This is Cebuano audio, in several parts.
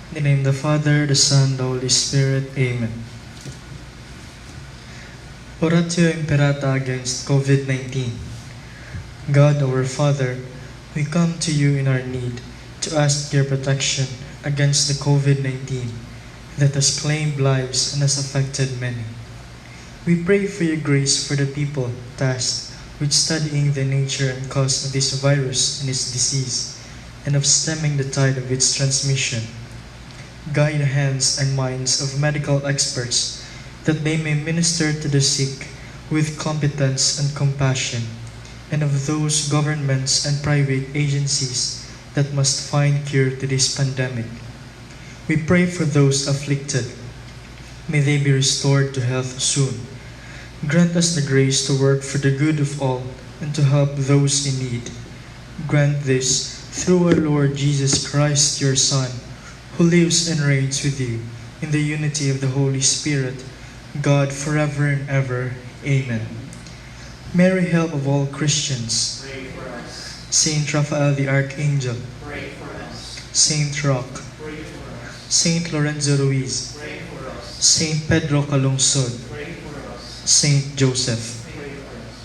In the name of the Father, the Son, the Holy Spirit. Amen. Oratio Imperata against COVID-19. God, our Father, we come to you in our need to ask your protection against the COVID-19 that has claimed lives and has affected many. We pray for your grace for the people tasked with studying the nature and cause of this virus and its disease, and of stemming the tide of its transmission. Guide the hands and minds of medical experts that they may minister to the sick with competence and compassion, and of those governments and private agencies that must find cure to this pandemic. We pray for those afflicted. May they be restored to health soon. Grant us the grace to work for the good of all and to help those in need. Grant this through our Lord Jesus Christ, your Son, who lives and reigns with you in the unity of the Holy Spirit, God forever and ever. Amen. Mary, help of all Christians. Pray for us. Saint Raphael the Archangel. Pray for us. Saint Roch. Pray for us. Saint Lorenzo Ruiz. Pray for us. Saint Pedro Calungsod. Pray for us. Saint Joseph. Pray for us.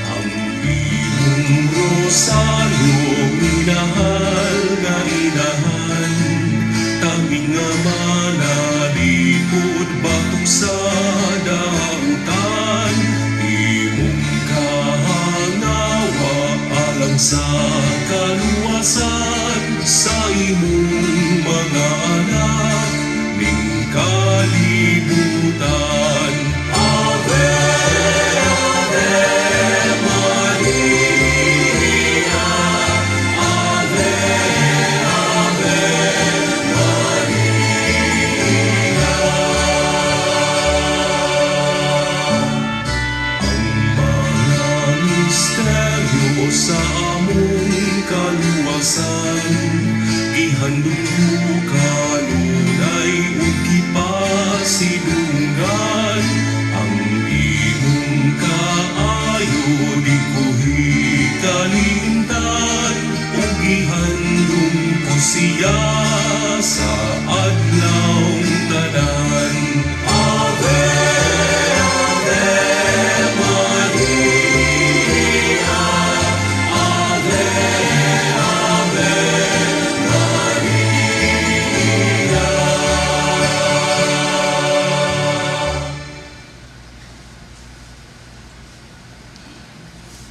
Ang imong rosaryo, minahal nga inahan, kami nga manalipod batok sa dautan, imong kahangawa alang sa kaluwasan sa imong mga anak ning kalibutan. Ave, Ave Maria, Ave, Ave Maria. Ang mga misteryo sa among kaluwasan, gihandom ko kanunay ug gipasidunggan. Ang imong kaayo di ko hikalimtan ug gihandom ko siya sa adlawng tanan. Ave, Ave Maria, Ave, Ave Maria.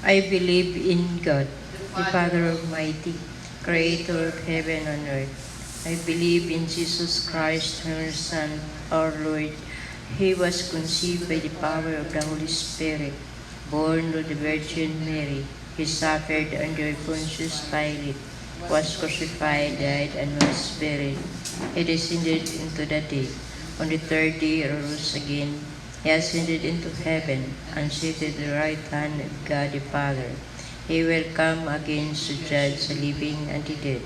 I believe in God, the Father Almighty, creator of heaven and earth. I believe in Jesus Christ, her Son, our Lord. He was conceived by the power of the Holy Spirit, born of the Virgin Mary. He suffered under Pontius Pilate, was crucified, died, and was buried. He descended into the dead. On the third day he rose again. He ascended into heaven and seated at the right hand of God the Father. He will come again to judge the living and the dead.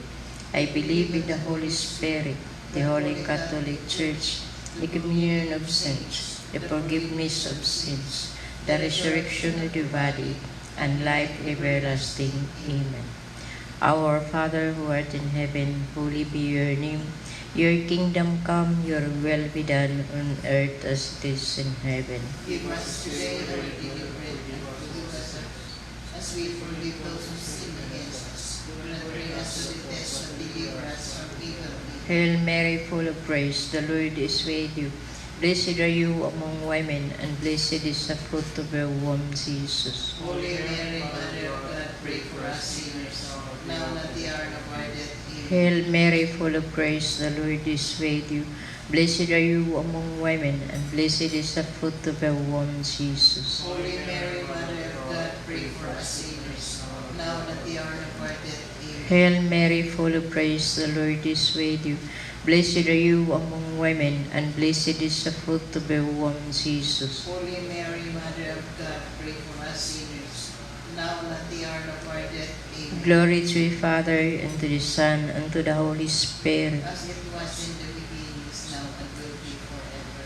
I believe in the Holy Spirit, the Holy Catholic Church, the communion of saints, the forgiveness of sins, the resurrection of the body, and life everlasting. Amen. Our Father who art in heaven, holy be your name. Your kingdom come, your will be done on earth as it is in heaven. Give us today our daily bread, and forgive us as we forgive those who sin against us. Do not bring us to the test, but deliver us from evil. Amen. Hail Mary, full of grace, the Lord is with you. Blessed are you among women, and blessed is the fruit of your womb, Jesus. Holy Mary, Mother of God, pray for us sinners, now and at the hour of our death. Amen. Hail Mary, full of grace, the Lord is with you. Blessed are you among women, and blessed is the fruit of your womb, Jesus. Holy Mary, Mother of God, pray for us sinners, now and at the hour of our death. Amen. Hail Mary, full of grace, the Lord is with you. Blessed are you among women, and blessed is the fruit of your womb, Jesus. Holy Mary, Mother of God, pray for us sinners, now and at the hour of our death. Amen. Glory to the Father, and to the Son, and to the Holy Spirit. As it was in the beginning, is now, and will be forever.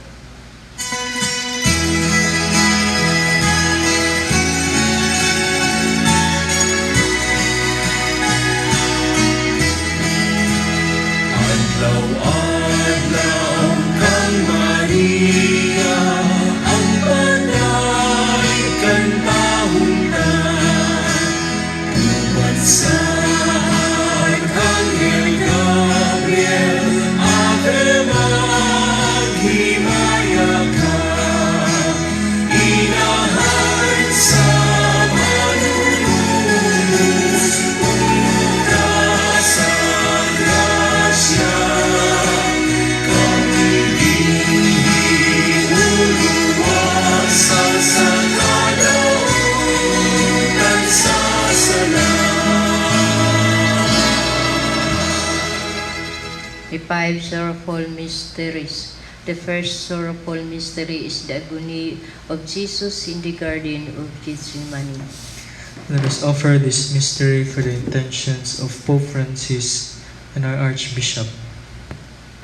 Five sorrowful mysteries. The first sorrowful mystery is the agony of Jesus in the Garden of Gethsemane. Let us offer this mystery for the intentions of Pope Francis and our Archbishop.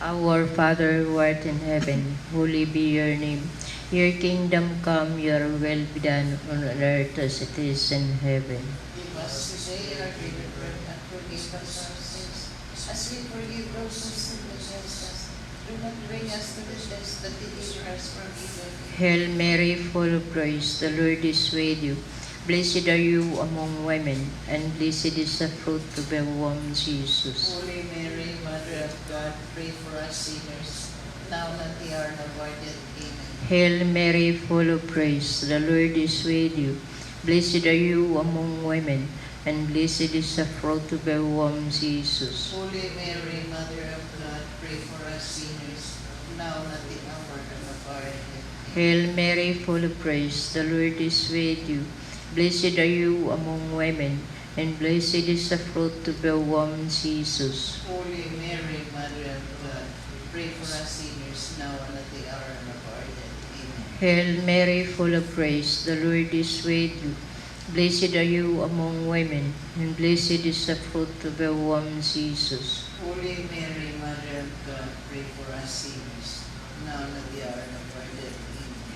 Our Father who art in heaven, holy be your name. Your kingdom come, your will be done on earth as it is in heaven. Give us today our daily bread, and forgive us our sins, as we forgive those who sin against us. Do not bring us to the test, but deliver us from evil. Hail Mary, full of grace, the Lord is with you. Blessed are you among women, and blessed is the fruit of your womb, Jesus. Holy Mary, Mother of God, pray for us sinners, now and at the hour of our death. Amen. Hail Mary, full of grace, the Lord is with you. Blessed are you among women, and blessed is the fruit of your womb, Jesus. Holy Mary, Mother of God, pray for us sinners, now and at the hour of our death. Hail Mary, full of grace, the Lord is with you. Blessed are you among women, and blessed is the fruit of your womb, Jesus. Holy Mary, Mother of God, pray for us sinners, now and at the hour of our death. Amen. Hail Mary, full of grace, the Lord is with you. Blessed are you among women, and blessed is the fruit of your womb, Jesus. Holy Mary, Mother of God, pray for us sinners, now and at the hour of our death.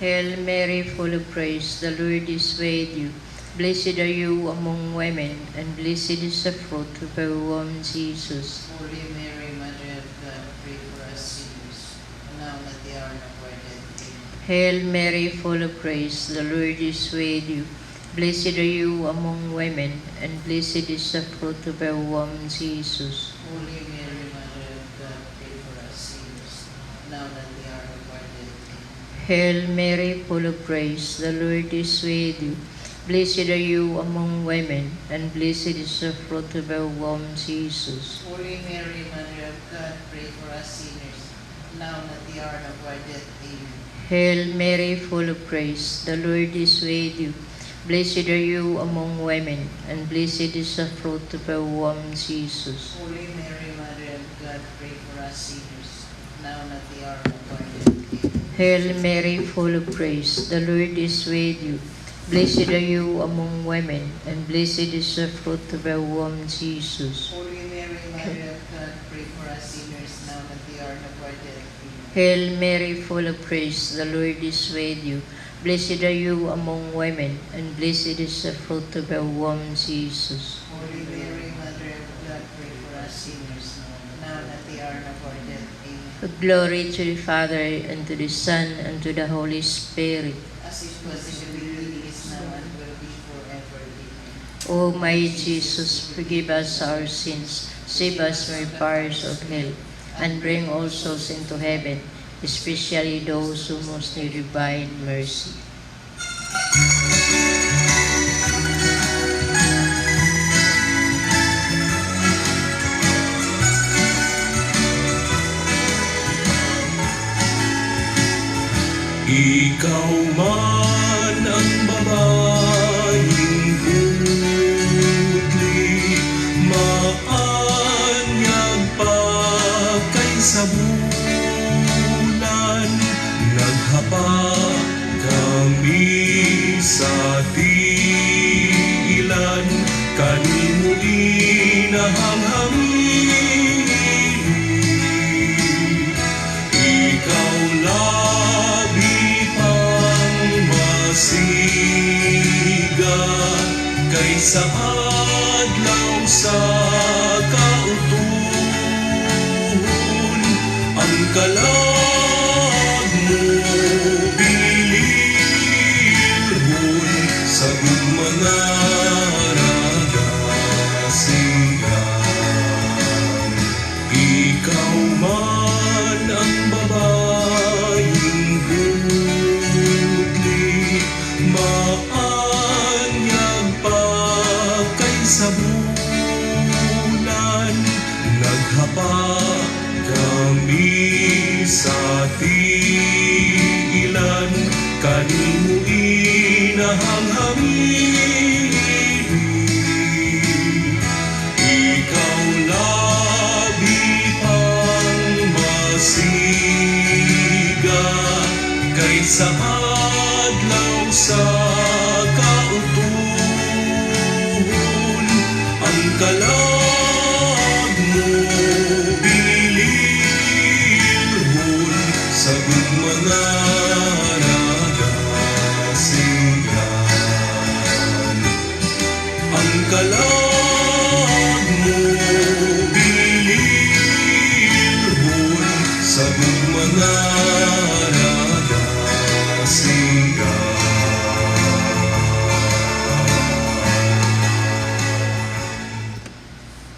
Amen. Hail Mary, full of grace, the Lord is with you. Blessed are you among women, and blessed is the fruit of your womb, Jesus. Holy Mary, Mother of God, pray for us sinners, now and at the hour of our death. Amen. Hail Mary, full of grace, the Lord is with you. Blessed are you among women, and blessed is the fruit of your womb, Jesus. Holy Mary, Mother of God, pray for us sinners, now and at the hour of our death. Amen. Hail Mary, full of grace, the Lord is with you. Blessed are you among women, and blessed is the fruit of your womb, Jesus. Holy Mary, Mother of God, pray for us sinners, now and at the hour of our death. Amen. Hail Mary, full of grace, the Lord is with you. Blessed are you among women, and blessed is the fruit of your womb, Jesus. Holy Mary, Mother of God, pray for us sinners, now and at the hour of our death. Amen. Hail Mary, full of grace, the Lord is with you. Blessed are you among women, and blessed is the fruit of your womb, Jesus. Holy Mary, Mother of God, pray for us sinners, now and at the hour of our death. Amen. Hail Mary, full of grace, the Lord is with you. Blessed are you among women, and blessed is the fruit of your womb, Jesus. Holy Mary, Mother of God, pray for us sinners, now and at the hour of our death. Amen. Glory to the Father, and to the Son, and to the Holy Spirit. As it was in the beginning, is now, and will be forever. Amen. O my Jesus, forgive us our sins, save us from the fires of hell, and bring all souls into heaven, especially those who most need divine mercy. Ikaw man ang babaeng putli, maanyag pa kaysa bulan. Naghapa kami sa tiilan, kanimo inahanghami. Ikaw labi pang masiga kaysa adlaw sa kautuhon. Ang kalag mo bililhon sa mga ragasigan. Ikaw man ang babaeng putli, maanyag pa kaysa bulan. Naghapa kami sa tiilan, kanimo inahanghami. Ikaw labi pang Sa adlaw sa kautuhon, ang kalag mo bililhon sa gugma nga nagasigan. Ang kalag mo bililhon sa gugma nga nagasigan.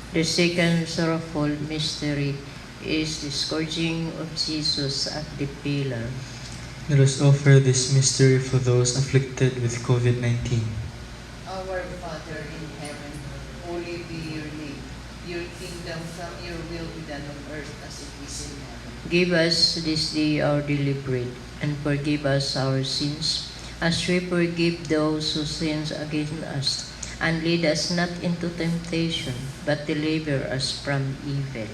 The second sorrowful mystery is the scourging of Jesus at the pillar. Let us offer this mystery for those afflicted with COVID-19. Our Father in heaven, holy be your name. Your kingdom come, your will be done on earth as it is in heaven. Give us this day our daily bread, and forgive us our sins, as we forgive those who sin against us. And lead us not into temptation, but deliver us from evil.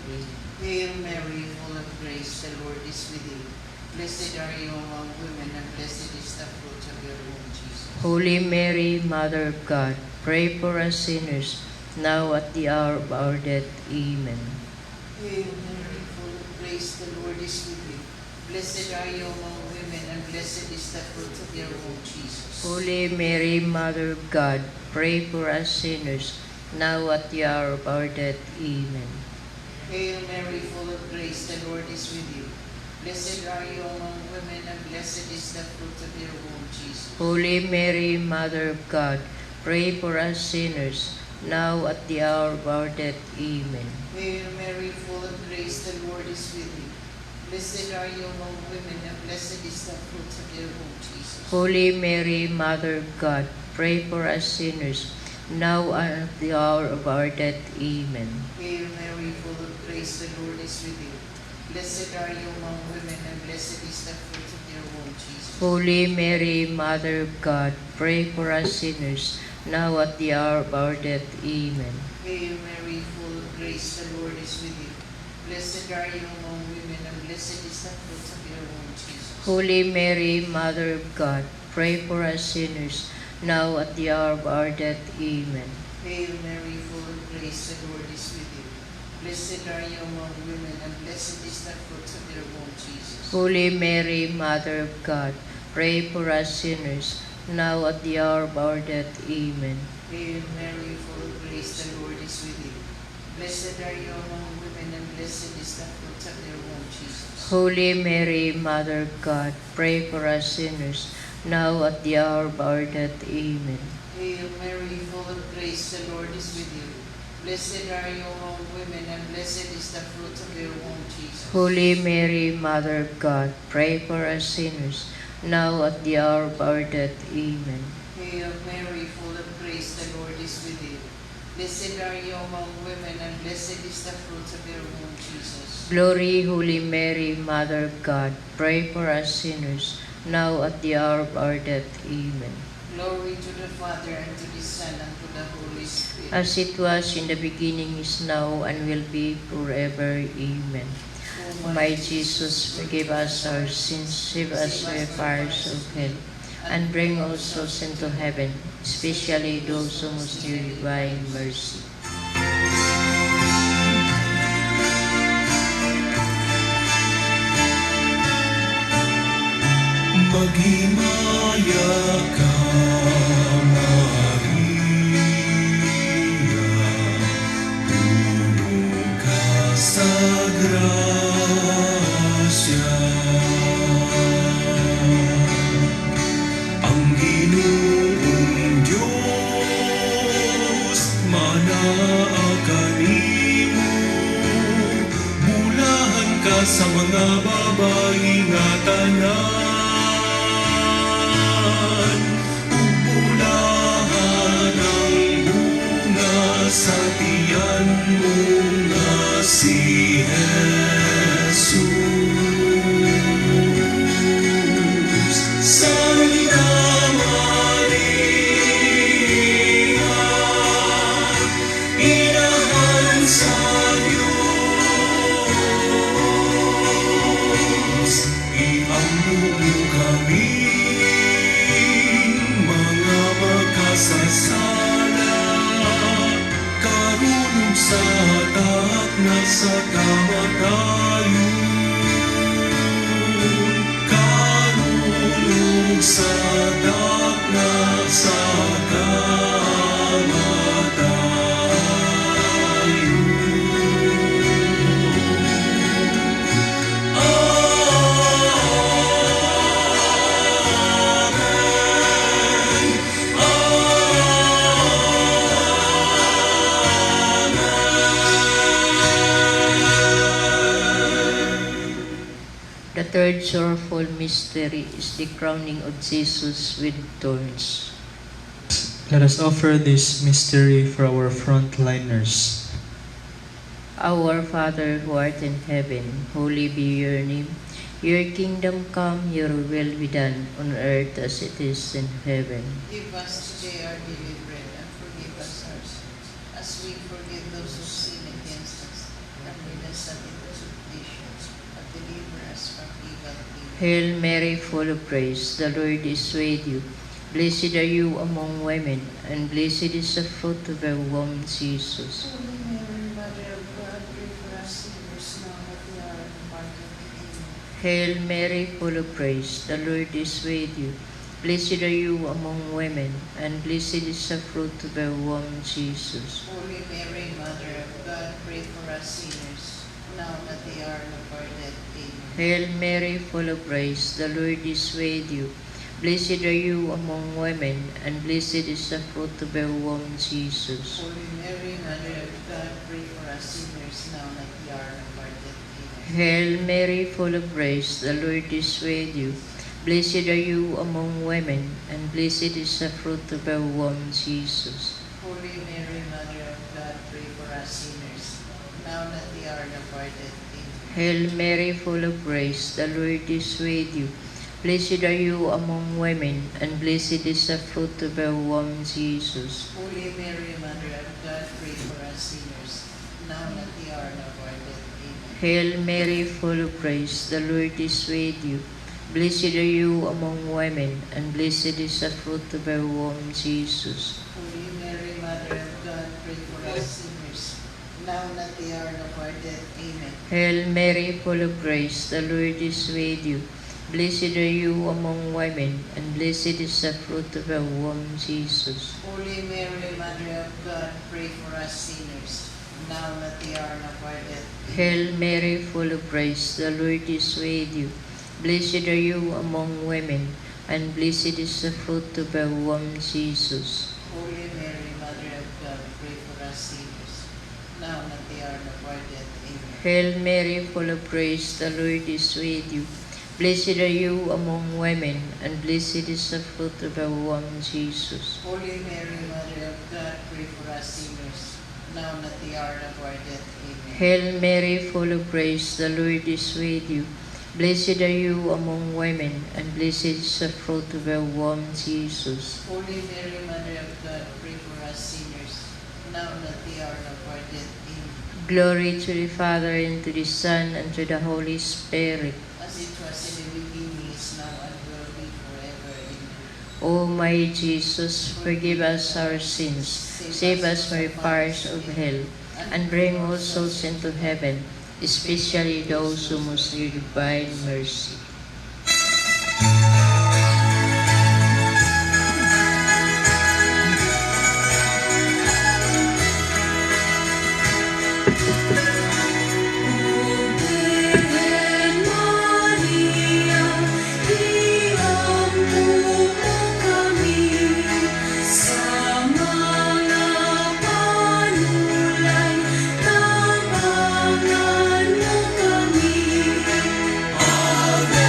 Hail Mary, full of grace, the Lord is with you. Blessed are you among women, and blessed is the fruit of your womb, Jesus. Holy Mary, Mother of God, pray for us sinners, now at the hour of our death. Amen. Hail Mary, full of grace, the Lord is with you. Blessed are you among women, and blessed is the fruit of your womb, Jesus. Holy Mary, Mother of God, pray for us sinners, now at the hour of our death. Amen. Hail Mary, full of grace, the Lord is with you. Blessed are you among women, and blessed is the fruit of your womb, Jesus. Holy Mary, Mother of God, pray for us sinners, now at the hour of our death. Amen. Hail Mary, full of grace, the Lord is with you. Blessed are you among women, and blessed is the fruit of your womb, Jesus. Holy Mary, Mother of God, pray for us sinners, now and at the hour of our death. Amen. Hail Mary, full of grace, the Lord is with you. Blessed are you among women, and blessed is the fruit of your womb, Jesus. Holy Mary, Mother of God, pray for us sinners, now at the hour of our death. Amen. Hail Mary, full of grace, the Lord is with you. Blessed are you among women, and blessed is the fruit of your womb, Jesus. Holy Mary, Mother of God, pray for us sinners, now at the hour of our death. Amen. Hail Mary, full of grace, the Lord is with you. Blessed are you among women, and blessed is the fruit of your womb, Jesus. Holy Mary, Mother of God, pray for us sinners, now at the hour of our death. Amen. Hail Mary, full of grace, the Lord is with you. Blessed are you among women, and blessed is the fruit of your womb, Jesus. Holy Mary, Mother of God, pray for us sinners, now at the hour of our death. Amen. Hail Mary, full of grace, the Lord is with you. Blessed are you among women, and blessed is the fruit of your womb, Jesus. Holy Mary, Mother of God, pray for us sinners, now at the hour of our death. Amen. Hail Mary, full of grace, the Lord is with you. Blessed are you among women, and blessed is the fruit of your womb, Jesus. Glory, Holy Mary, Mother of God, pray for us sinners, now at the hour of our death. Amen. Glory to the Father, and to the Son, and to the Holy Spirit. As it was in the beginning, is now, and will be forever. Amen. O My Jesus, forgive us our sins, save us from the fires of hell, and bring all souls into heaven, especially those who most need divine mercy. Maghimaya ka, Maria, puno ka sa grasya. Ang Ginoong Diyos manaa kanimo, bulahan ka sa mga babayi nga tanan, ug bulahan ang bunga sa tiyan mo nga si Jesus. Sancta Maria, Inahan sa Diyos, iambo mo kami. sa kamatayon, Karunong sa dakna sa kamatayon. Amen. The third sorrowful mystery is the crowning of Jesus with thorns. Let us offer this mystery for our frontliners. Our Father who art in heaven, holy be your name. Your kingdom come, your will be done, on earth as it is in heaven. Give us today our daily bread, and forgive us our sins, as we forgive those who sin against us. And lead us not into temptation, but deliver us from evil. Amen. Hail Mary, full of grace, the Lord is with you. Blessed are you among women, and blessed is the fruit of your womb, Jesus. Holy Mary, Mother of God, pray for us sinners now and at the hour of our death. Amen. Hail Mary, full of grace, the Lord is with you. Blessed are you among women, and blessed is the fruit of your womb, Jesus. Holy Mary, Mother of God, pray for us sinners, now and at the hour of our death. Amen. Hail Mary, full of grace, the Lord is with you. Blessed are you among women, and blessed is the fruit of your womb, Jesus. Holy Mary, Mother of God, pray for us sinners, now and at the hour of our death. Amen. Hail Mary, full of grace, the Lord is with you. Blessed are you among women, and blessed is the fruit of your womb, Jesus. Holy Mary, Mother of God, pray for us sinners, now and at the hour of our death. Amen. Hail Mary, full of grace, the Lord is with you. Blessed are you among women, and blessed is the fruit of your womb, Jesus. Holy Mary, Mother of God, pray for us sinners, now and at the hour of our death. Amen. Hail Mary, full of grace, the Lord is with you. Blessed are you among women, and blessed is the fruit of your womb, Jesus. Holy Mary, Mother of God, pray for us sinners, now and at the hour of our death. Amen. Hail Mary, full of grace, the Lord is with you. Blessed are you among women, and blessed is the fruit of your womb, Jesus. Holy Mary, Mother of God, pray for us sinners, now and at the hour of our death. Amen. Hail Mary, full of grace, the Lord is with you. Blessed are you among women, and blessed is the fruit of your womb, Jesus. Holy Mary, Mother of God, pray for us sinners, now and at the hour of our death. Amen. Hail Mary, full of grace, the Lord is with you. Blessed are you among women, and blessed is the fruit of your womb, Jesus. Holy Mary, Mother of God, pray for us sinners, now and at the hour of our death. Amen. Hail Mary, full of grace, the Lord is with you. Blessed are you among women, and blessed is the fruit of your womb, Jesus. Holy Mary, Mother of God, pray for us sinners, now and at the hour of our death. Amen. Glory to the Father, and to the Son, and to the Holy Spirit. As it was in the beginning, is now, and will be forever. Amen. O my Jesus, forgive us our sins, save us from the fires of hell, and bring all souls into heaven, especially those who most need divine mercy. Birhen Maria, iampo mo kami sa mga panulay, tabangan mo kami. Ave.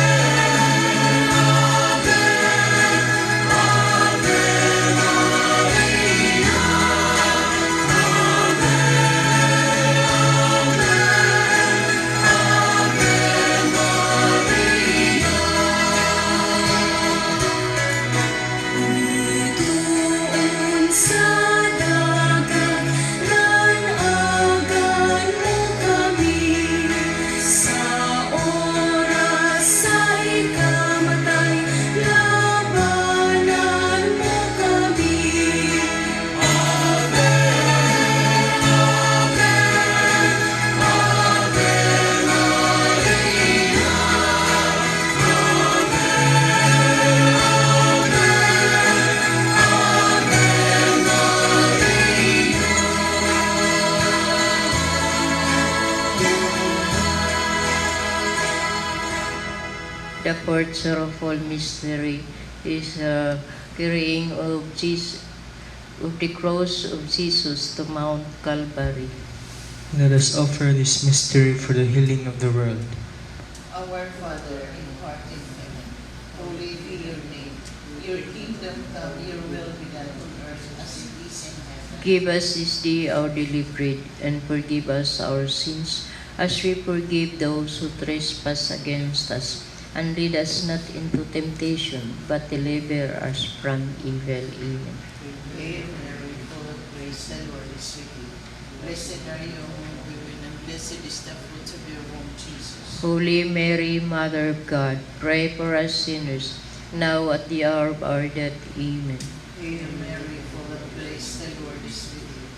fourth sorrowful mystery is carrying of Jesus, of the cross of Jesus to Mount Calvary. Let us offer this mystery for the healing of the world. Our Father, who art in heaven, holy be your name. Your kingdom come, your will be done on earth as it is in heaven. Give us this day our daily bread, and forgive us our sins, as we forgive those who trespass against us. And lead us not into temptation, but deliver us from evil. Amen. Hail Mary, full of grace, the Lord is with you. Blessed are you among women, and blessed is the fruit of your womb, Jesus. Holy Mary, Mother of God, pray for us sinners, now at the hour of our death. Amen. Hail Mary, full of grace, the Lord is with you.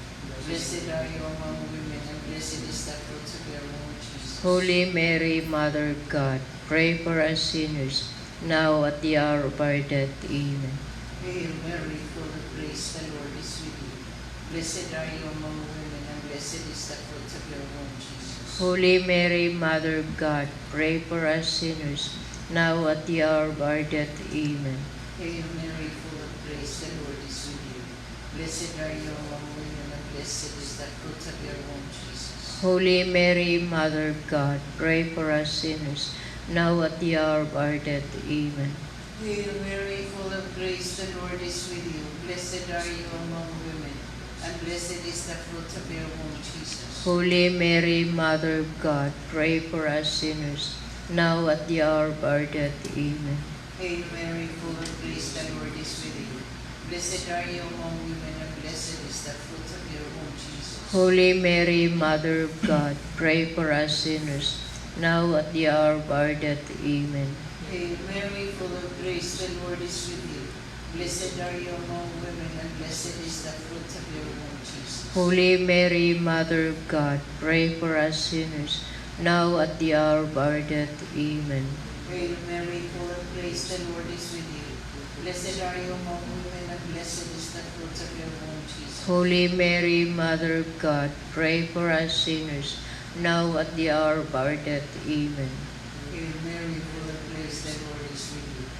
Blessed are you among women, and blessed is the fruit of your womb, Jesus. Holy Mary, Mother of God, pray for us sinners, now at the hour of our death. Amen. Hail Mary, full of grace, the Lord is with you. Blessed are you among women, and blessed is the fruit of your womb, Jesus. Holy Mary, Mother of God, pray for us sinners, now at the hour of our death. Amen. Hail Mary, full of grace, the Lord is with you. Blessed are you among women, and blessed is the fruit of your womb, Jesus. Holy Mary, Mother of God, pray for us sinners, now at the hour of our death. Amen. Hail Mary, full of grace, the Lord is with you. Blessed are you among women, and blessed is the fruit of your womb, Jesus. Holy Mary, Mother of God, pray for us sinners, now at the hour of our death. Amen. Hail Mary, full of grace, the Lord is with you. Blessed are you among women, and blessed is the fruit of your womb, Jesus. Holy Mary, Mother of God, pray for us sinners, now at the hour of our death. Amen. Hail Mary, full of grace, the Lord is with you. Blessed are you among women, and blessed is the fruit of your womb, Jesus. Holy Mary, Mother of God, pray for us sinners, now at the hour of our death. Amen. Hail Mary, full of grace, the Lord is with you. Blessed are you among women, and blessed is the fruit of your womb, Jesus. Holy Mary, Mother of God, pray for us sinners, now at the hour of our death. Amen. Hail Mary, full of grace, the Lord is with you.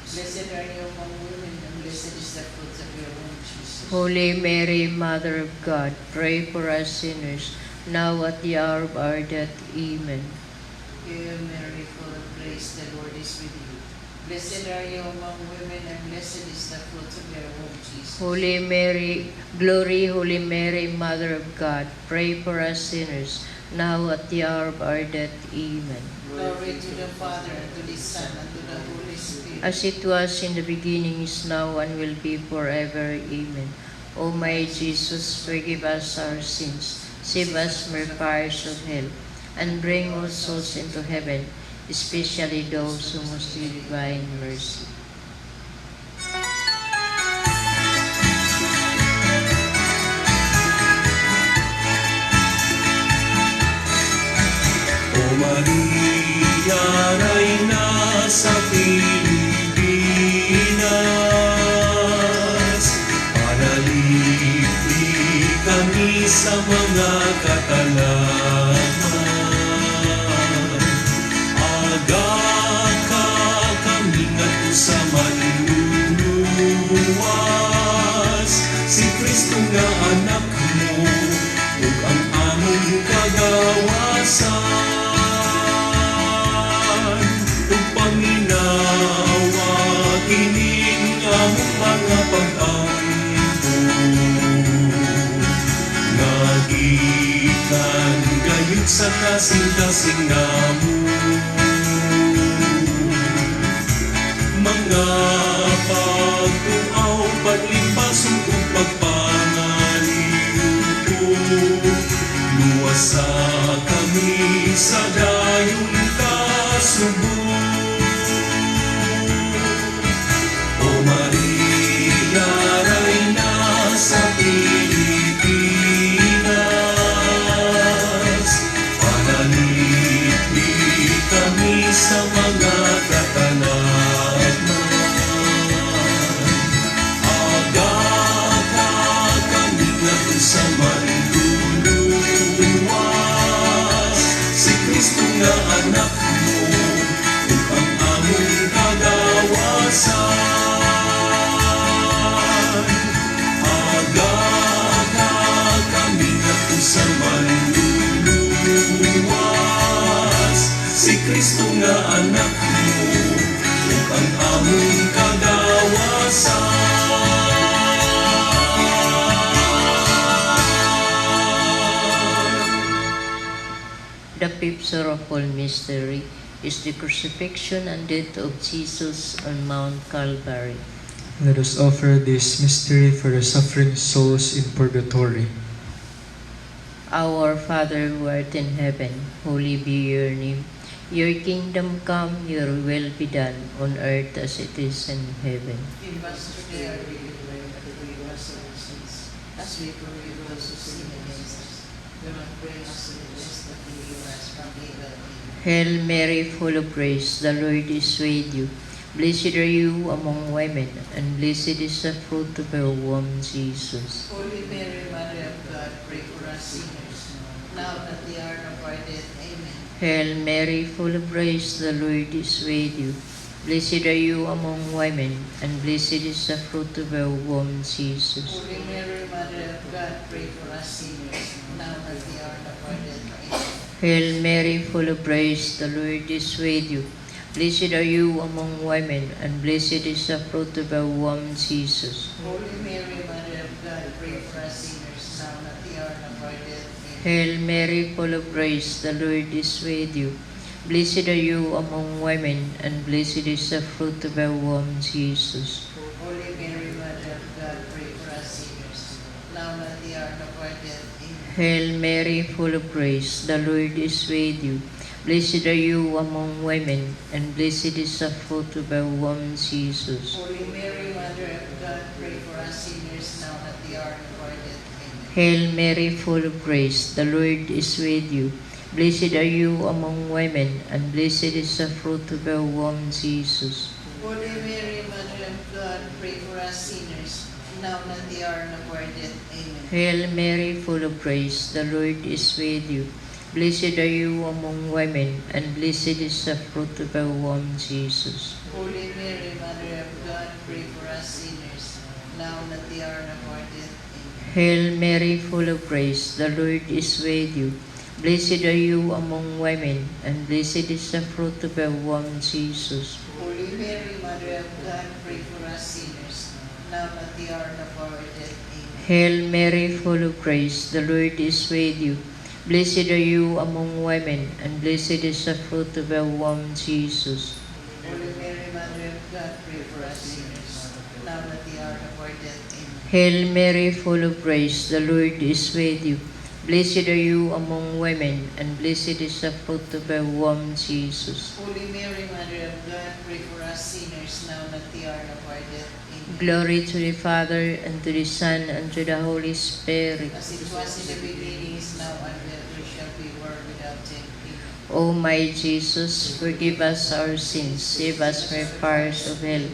Blessed are you among women, and blessed is the fruit of your womb, Jesus. Holy Mary, Mother of God, pray for us sinners, now at the hour of our death. Amen. Hail Mary, full of grace, the Lord is with you. Blessed are you among women, and blessed is the fruit of your womb, Jesus. Holy Mary, glory, Holy Mary, Mother of God, pray for us sinners, now at the hour of our death. Amen. Glory to the Father, and to the Son, and to the Holy Spirit. As it was in the beginning, is now, and will be forever. Amen. O my Jesus, forgive us our sins, save us from the fires of hell, and bring all souls into heaven, especially those who most need divine mercy. O Maria, Reyna sa Pilipinas, panalipin kami sa mga katalakman. Aga ka kami ngadto sa manluluwas, si Kristo nga anak mo, ug ang among kagawasan. Ug paminawa kining among mga pag-ampo, nga gikan gayud sa kasing-kasing namo. Mga pagtuaw, paglimpason ug pagpangaliw, luwasa kami sa dayong kasubo. O Maria, Reyna sa Pilipinas, panalipin kami sa mga katalakman. Aga ka kami ngadto sa manluluwas, si Kristo nga anak mo, ug ang among The fifth sorrowful mystery is the crucifixion and death of Jesus on Mount Calvary. Let us offer this mystery for the suffering souls in purgatory. Our Father who art in heaven, holy be your name. Your kingdom come, your will be done, on earth as it is in heaven. Give us today our daily bread, and forgive us our sins, as we forgive those who sin against us. Do not bring us to test, but deliver us from evil. Amen. Hail Mary, full of grace, the Lord is with you. Blessed are you among women, and blessed is the fruit of your womb, Jesus. Holy Mary, Mother of God, pray for us sinners, now and at the hour of our death. Amen. Hail Mary, full of grace, the Lord is with you. Blessed are you among women, and blessed is the fruit of your womb, Jesus. Holy Mary, Mother of God, pray for us sinners, now and at the hour of our death. Amen. Hail Mary, full of grace, the Lord is with you. Blessed are you among women, and blessed is the fruit of your womb, Jesus. Holy Mary, Mother of God, pray for us sinners, now and at the hour of our death. Amen. Hail Mary, full of grace, the Lord is with you. Blessed are you among women, and blessed is the fruit of your womb, Jesus. Holy Mary, Mother of God, pray for us sinners, now and at the hour of our death. Amen. Hail Mary, full of grace, the Lord is with you. Blessed are you among women, and blessed is the fruit of your womb, Jesus. Holy Mary, Mother of God, pray for us sinners, now and at the hour of our death. Amen. Hail Mary, full of grace, the Lord is with you. Blessed are you among women, and blessed is the fruit of your womb, Jesus. Holy Mary, Mother of God, pray for us sinners, now and at the hour of our death. Amen. Hail Mary, full of grace, the Lord is with you. Blessed are you among women, and blessed is the fruit of your womb, Jesus. Holy Mary, Mother of God, pray for us sinners, now and at the hour of our death. Amen. Hail Mary, full of grace, the Lord is with you. Blessed are you among women, and blessed is the fruit of your womb, Jesus. Holy Mary, Mother of God, pray for us sinners, now and at the hour of our death. Amen. Hail Mary, full of grace, the Lord is with you. Blessed are you among women, and blessed is the fruit of your womb, Jesus. Holy Mary, Mother of God, pray for us sinners, now and at the hour of our death. Amen. Hail Mary, full of grace, the Lord is with you. Blessed are you among women, and blessed is the fruit of your womb, Jesus. Holy Mary, Mother of God, pray for us sinners, now and at the hour of our death. Amen. Glory to the Father, and to the Son, and to the Holy Spirit. As it was in the beginning, is now, and ever shall be, world without end. Amen. O my Jesus, forgive us our sins, save us from the fires of hell,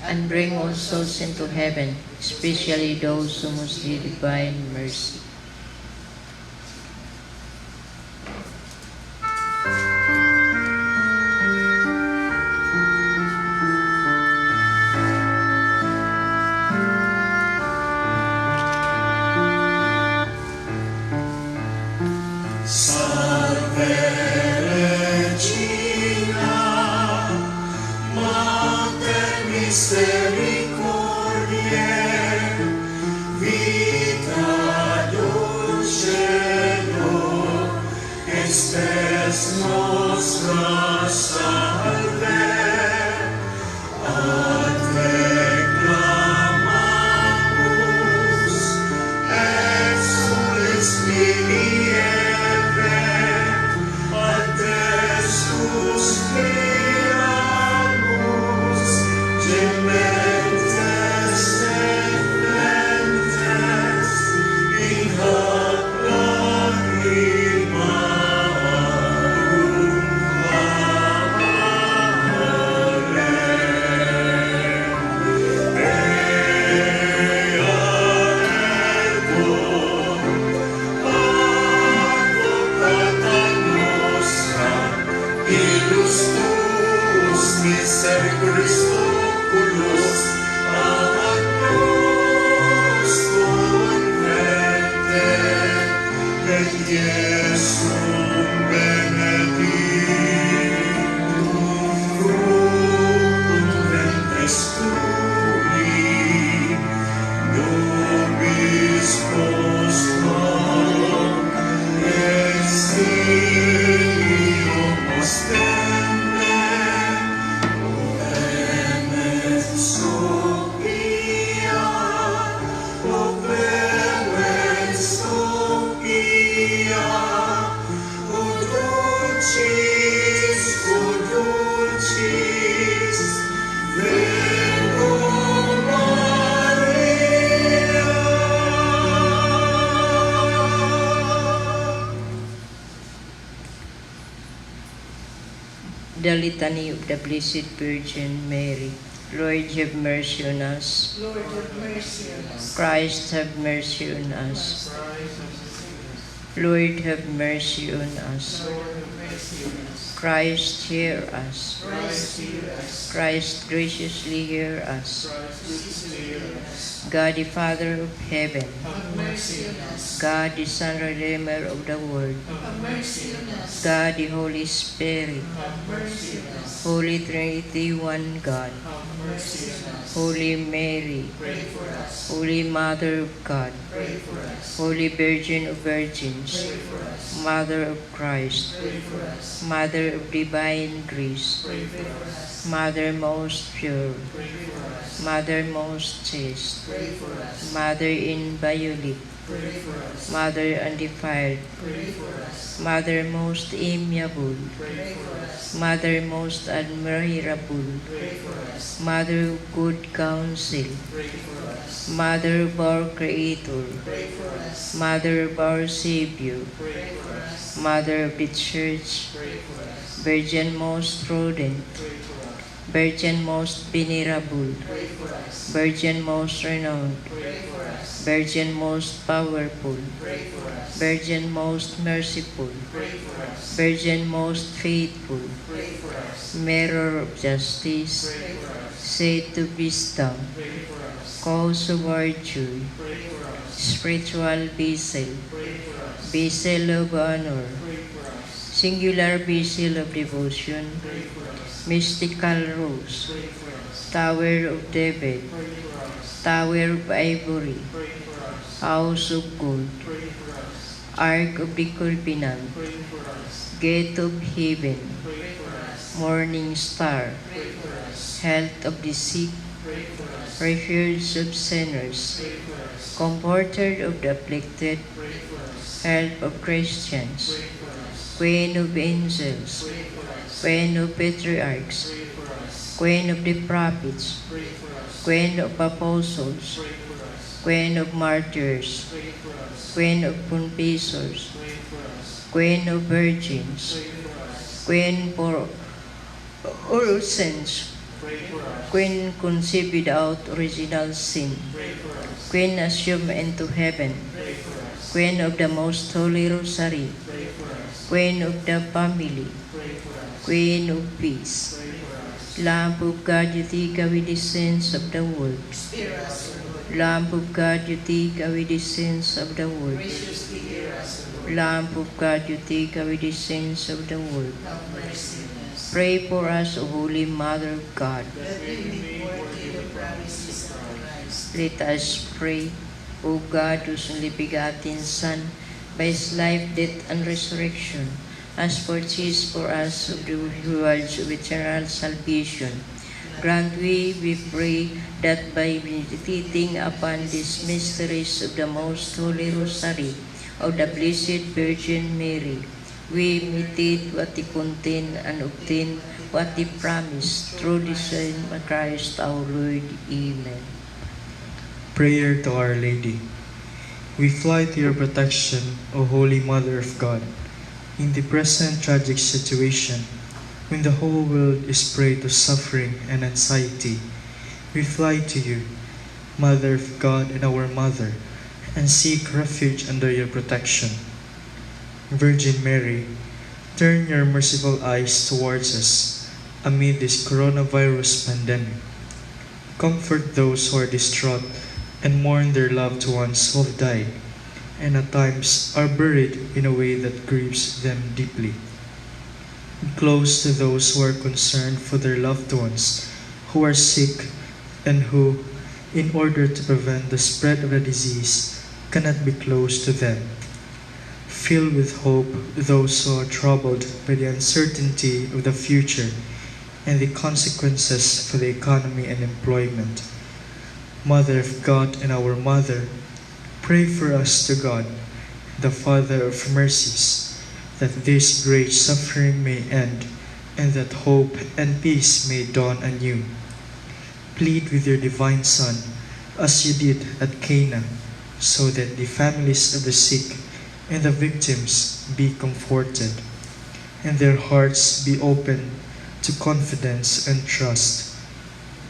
and bring all souls into heaven, especially those who most need divine mercy. Salve Regina, Mater misericordiae, vita dulcedo, et spes nostra salve. A te clamamus, exules filii Evae, ad te suspiramus, gementes et flentes, in hac lacrimarum vale. Ea ergo, advocata nostra, ilus tuus misericordis oculos ad nos converte, et Iesum benedictum fructum ventris tui, nobis post hoc exilium. The Litany of the Blessed Virgin Mary. Lord, have mercy on us. Lord, have mercy on us. Christ, have mercy on us. Christ, have mercy on us. Lord, have mercy on us. Lord, have mercy on us. Christ, hear us. Christ, hear us. Christ, graciously hear us. Christ, graciously hear us. God, the Father of heaven, Have mercy on us. God, the Son, Redeemer of the world, Have mercy on us. God, the Holy Spirit, Have mercy on us. Holy Trinity, one God, Have mercy on us. Holy Mary, Pray for us. Holy Mother of God, Pray for us. Holy Virgin of Virgins, Pray for us. Mother of Christ, Pray for us. Mother of Divine Grace, Pray for us. Mother most pure, Pray for us. Mother most chaste, Pray for us. Mother inviolate, Pray for us. Mother undefiled, Pray for us. Mother most amiable, Pray for us. Mother most admirable, Pray for us. Mother of good counsel, Pray for us. Mother of our Creator, Pray for us. Mother of our Savior, Pray for us. Mother of the Church, Pray for us. Virgin most prudent, Pray for us. Virgin most venerable, Pray for us. Virgin most renowned, Pray for us. Virgin most powerful, Pray for us. Virgin most merciful, Pray for us. Virgin most faithful, Pray for us. Mirror of justice, Pray for us. Seat of wisdom, Pray for us. Cause of our joy, Pray for us. Spiritual vessel, Pray for us. Vessel of honor, Pray for us. Singular vessel of devotion, Pray for us. Mystical rose, Pray for us. Tower of David, Pray for us. Tower of Ivory, Pray for us. House of Gold, Pray for us. Ark of the Covenant, Pray for us. Gate of Heaven, Pray for us. Morning Star, Pray for us. Health of the sick, Pray for us. Refuge of sinners, Pray for us. Comforter of the afflicted, Pray for us. Help of Christians, Pray for us. Queen of Angels, Pray for us. Queen of Patriarchs, Pray for us. Queen of the Prophets, Pray for us. Queen of Apostles, Pray for us. Queen of Martyrs, Pray for us. Queen of Confessors, Pray for us. Queen of Virgins, Pray for us. Queen for all saints, Pray for us. Queen conceived without original sin, Pray for us. Queen assumed into heaven, Pray for us. Queen of the Most Holy Rosary, Pray for us. Queen of the Family, Pray for us. Queen of Peace, Pray for us. Lamb of God, you take away the sins of the world. Spare us, O Lord. Lamb of God, you take away the sins of the world. Graciously hear us, O Lord. Lamb of God, you take away the sins of the world. Have mercy on us. Pray for us, O Holy Mother of God. That we may be worthy of the promises of Christ. Let us pray. O God, whose only begotten Son, by his life, death, and resurrection, has purchased for us of the rewards of eternal salvation, grant we pray, that by meditating upon these mysteries of the Most Holy Rosary of the Blessed Virgin Mary, we meditate what they contain and obtain what they promise through the same Christ our Lord. Amen. Prayer to Our Lady. We fly to your protection, O Holy Mother of God. In the present tragic situation, when the whole world is prey to suffering and anxiety, we fly to you, Mother of God and our Mother, and seek refuge under your protection. Virgin Mary, turn your merciful eyes towards us amid this coronavirus pandemic. Comfort those who are distraught and mourn their loved ones who have died, and at times are buried in a way that grieves them deeply. Be close to those who are concerned for their loved ones who are sick and who, in order to prevent the spread of the disease, cannot be close to them. Fill with hope those who are troubled by the uncertainty of the future and the consequences for the economy and employment. Mother of God and our Mother, pray for us to God, the Father of mercies, that this great suffering may end and that hope and peace may dawn anew. Plead with your divine Son, as you did at Cana, so that the families of the sick and the victims be comforted, and their hearts be open to confidence and trust.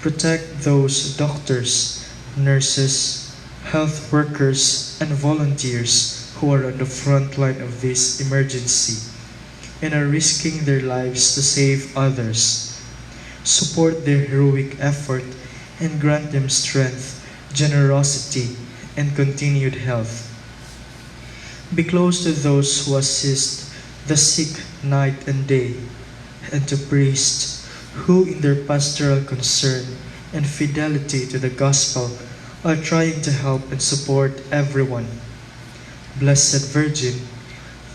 Protect those doctors, nurses, health workers, and volunteers who are on the front line of this emergency and are risking their lives to save others. Support their heroic effort and grant them strength, generosity, and continued health. Be close to those who assist the sick night and day, and to priests who, in their pastoral concern and fidelity to the gospel, are trying to help and support everyone. Blessed Virgin,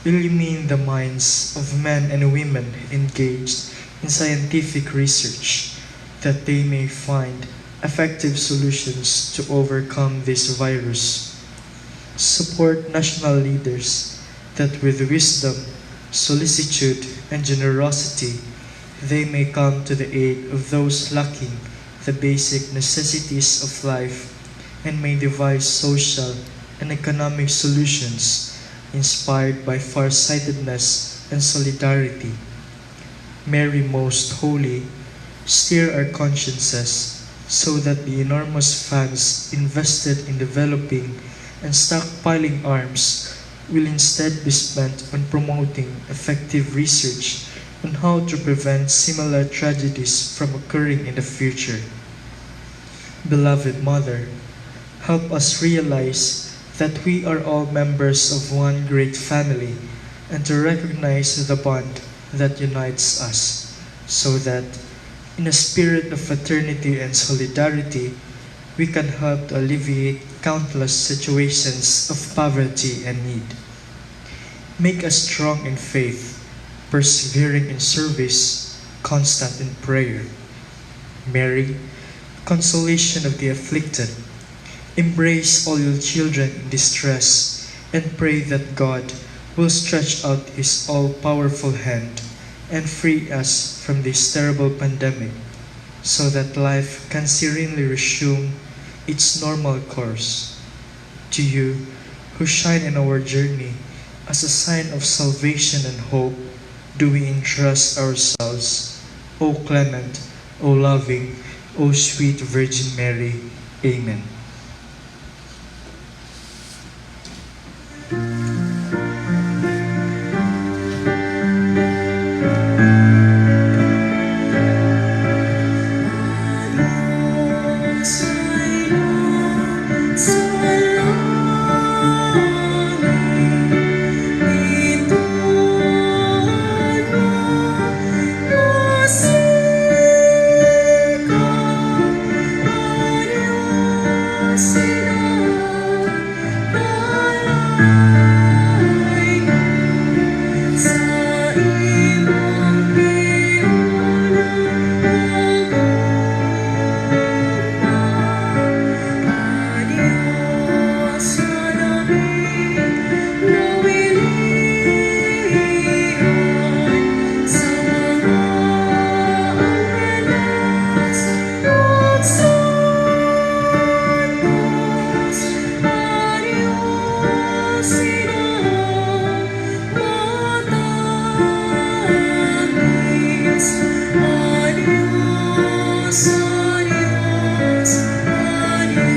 illumine the minds of men and women engaged in scientific research, that they may find effective solutions to overcome this virus. Support national leaders that with wisdom, solicitude, and generosity they may come to the aid of those lacking the basic necessities of life and may devise social and economic solutions inspired by farsightedness and solidarity. Mary Most Holy, steer our consciences so that the enormous funds invested in developing and stockpiling arms will instead be spent on promoting effective research on how to prevent similar tragedies from occurring in the future. Beloved Mother, help us realize that we are all members of one great family and to recognize the bond that unites us, so that, in a spirit of fraternity and solidarity, we can help to alleviate countless situations of poverty and need. Make us strong in faith, persevering in service, constant in prayer. Mary, consolation of the afflicted, embrace all your children in distress and pray that God will stretch out his all-powerful hand and free us from this terrible pandemic, so that life can serenely resume its normal course. To you, who shine in our journey as a sign of salvation and hope, do we entrust ourselves, O clement, O loving, O sweet Virgin Mary. Amen. Diyos ay sa langit, bituon mo nasika, O Diyos, sinagdalay ko sa imong tiuna gugma. Adios nga labing nawilian sa mga angheles ug santos. Adios sinang matamis. Adios, adios, adios.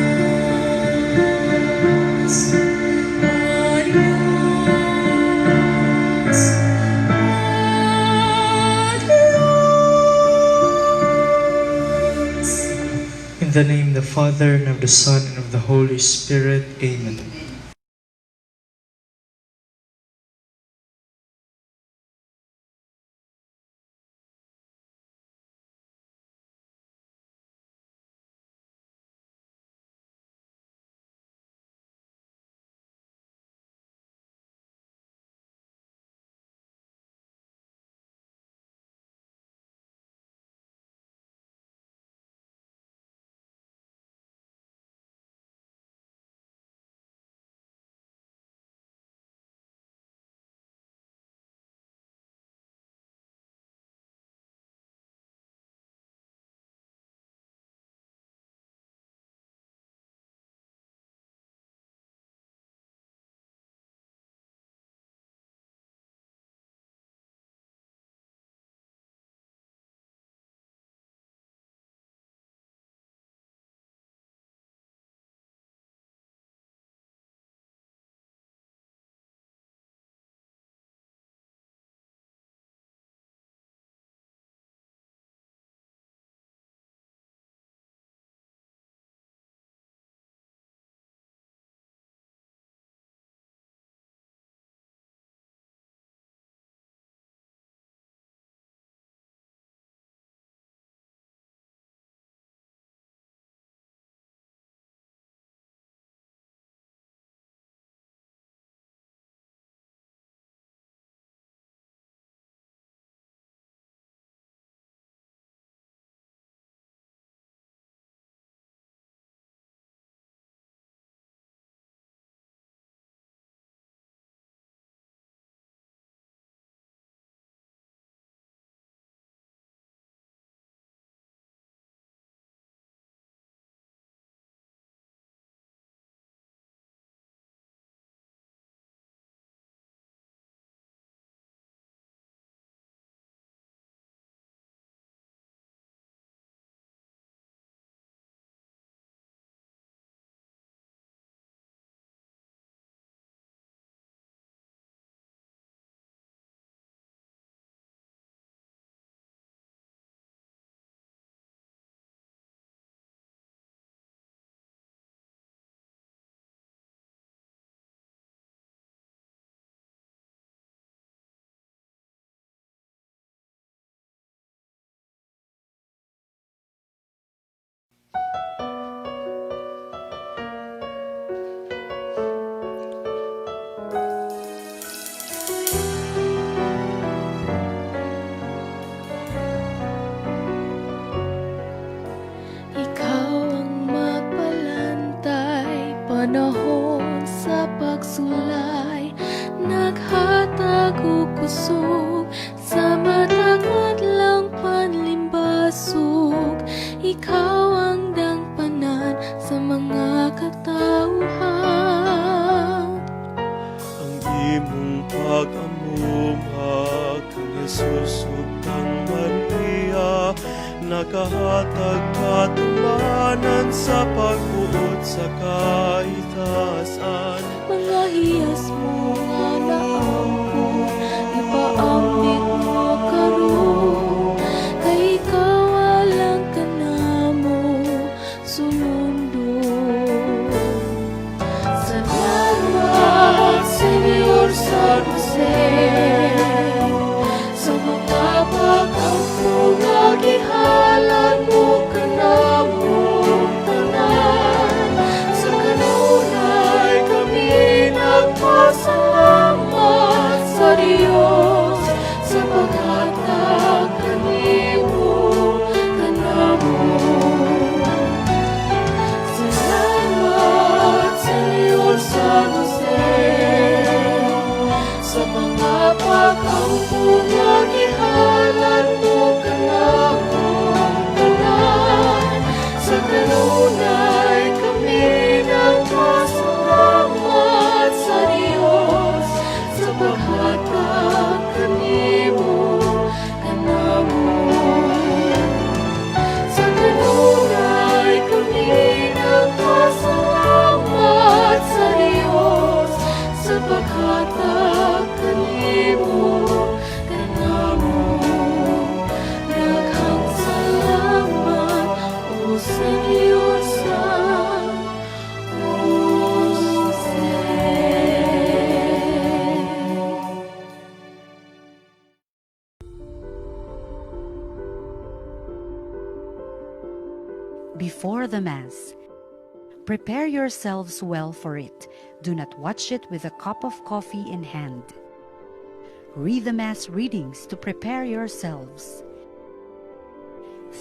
Adios, adios. In the name of the Father, and of the Son, and of the Holy Spirit. Amen. Amen. Panahon sa pagsulay, naghatag og kusog sa matag adlawng panlimbasog. Ikaw ang dangpanan sa mga katawhan. Ang imong pag-amuma kang Jesus ug kang Maria nakahatag katumanan sa pagbuot sa kahitasan. Mga hiyas mo nga naangkon, ipaambit mo karon, kay ikaw alang kanamo sulundon. Salamat, Senyor San Jose, sa mga pag-ampo nga gihalad mo kanamong tanan. Sa kanunay kami nagpasalamat sa Dios sa paghatag kanimo kanamo. Salamat, Senyor San Jose, sa mga pag-ampo nga gihalad mo kanamong tanan. Sa kanunay kami nagpasalamat sa Dios sa paghatag kanimo kanamo. Sa kanunay kami nagpasalamat sa Dios sa paghatag kanimo kanamo. Daghang salamat, O Senyor San Jose. Before the Mass, prepare yourselves well for it. Do not watch it with a cup of coffee in hand. Read the Mass readings to prepare yourselves.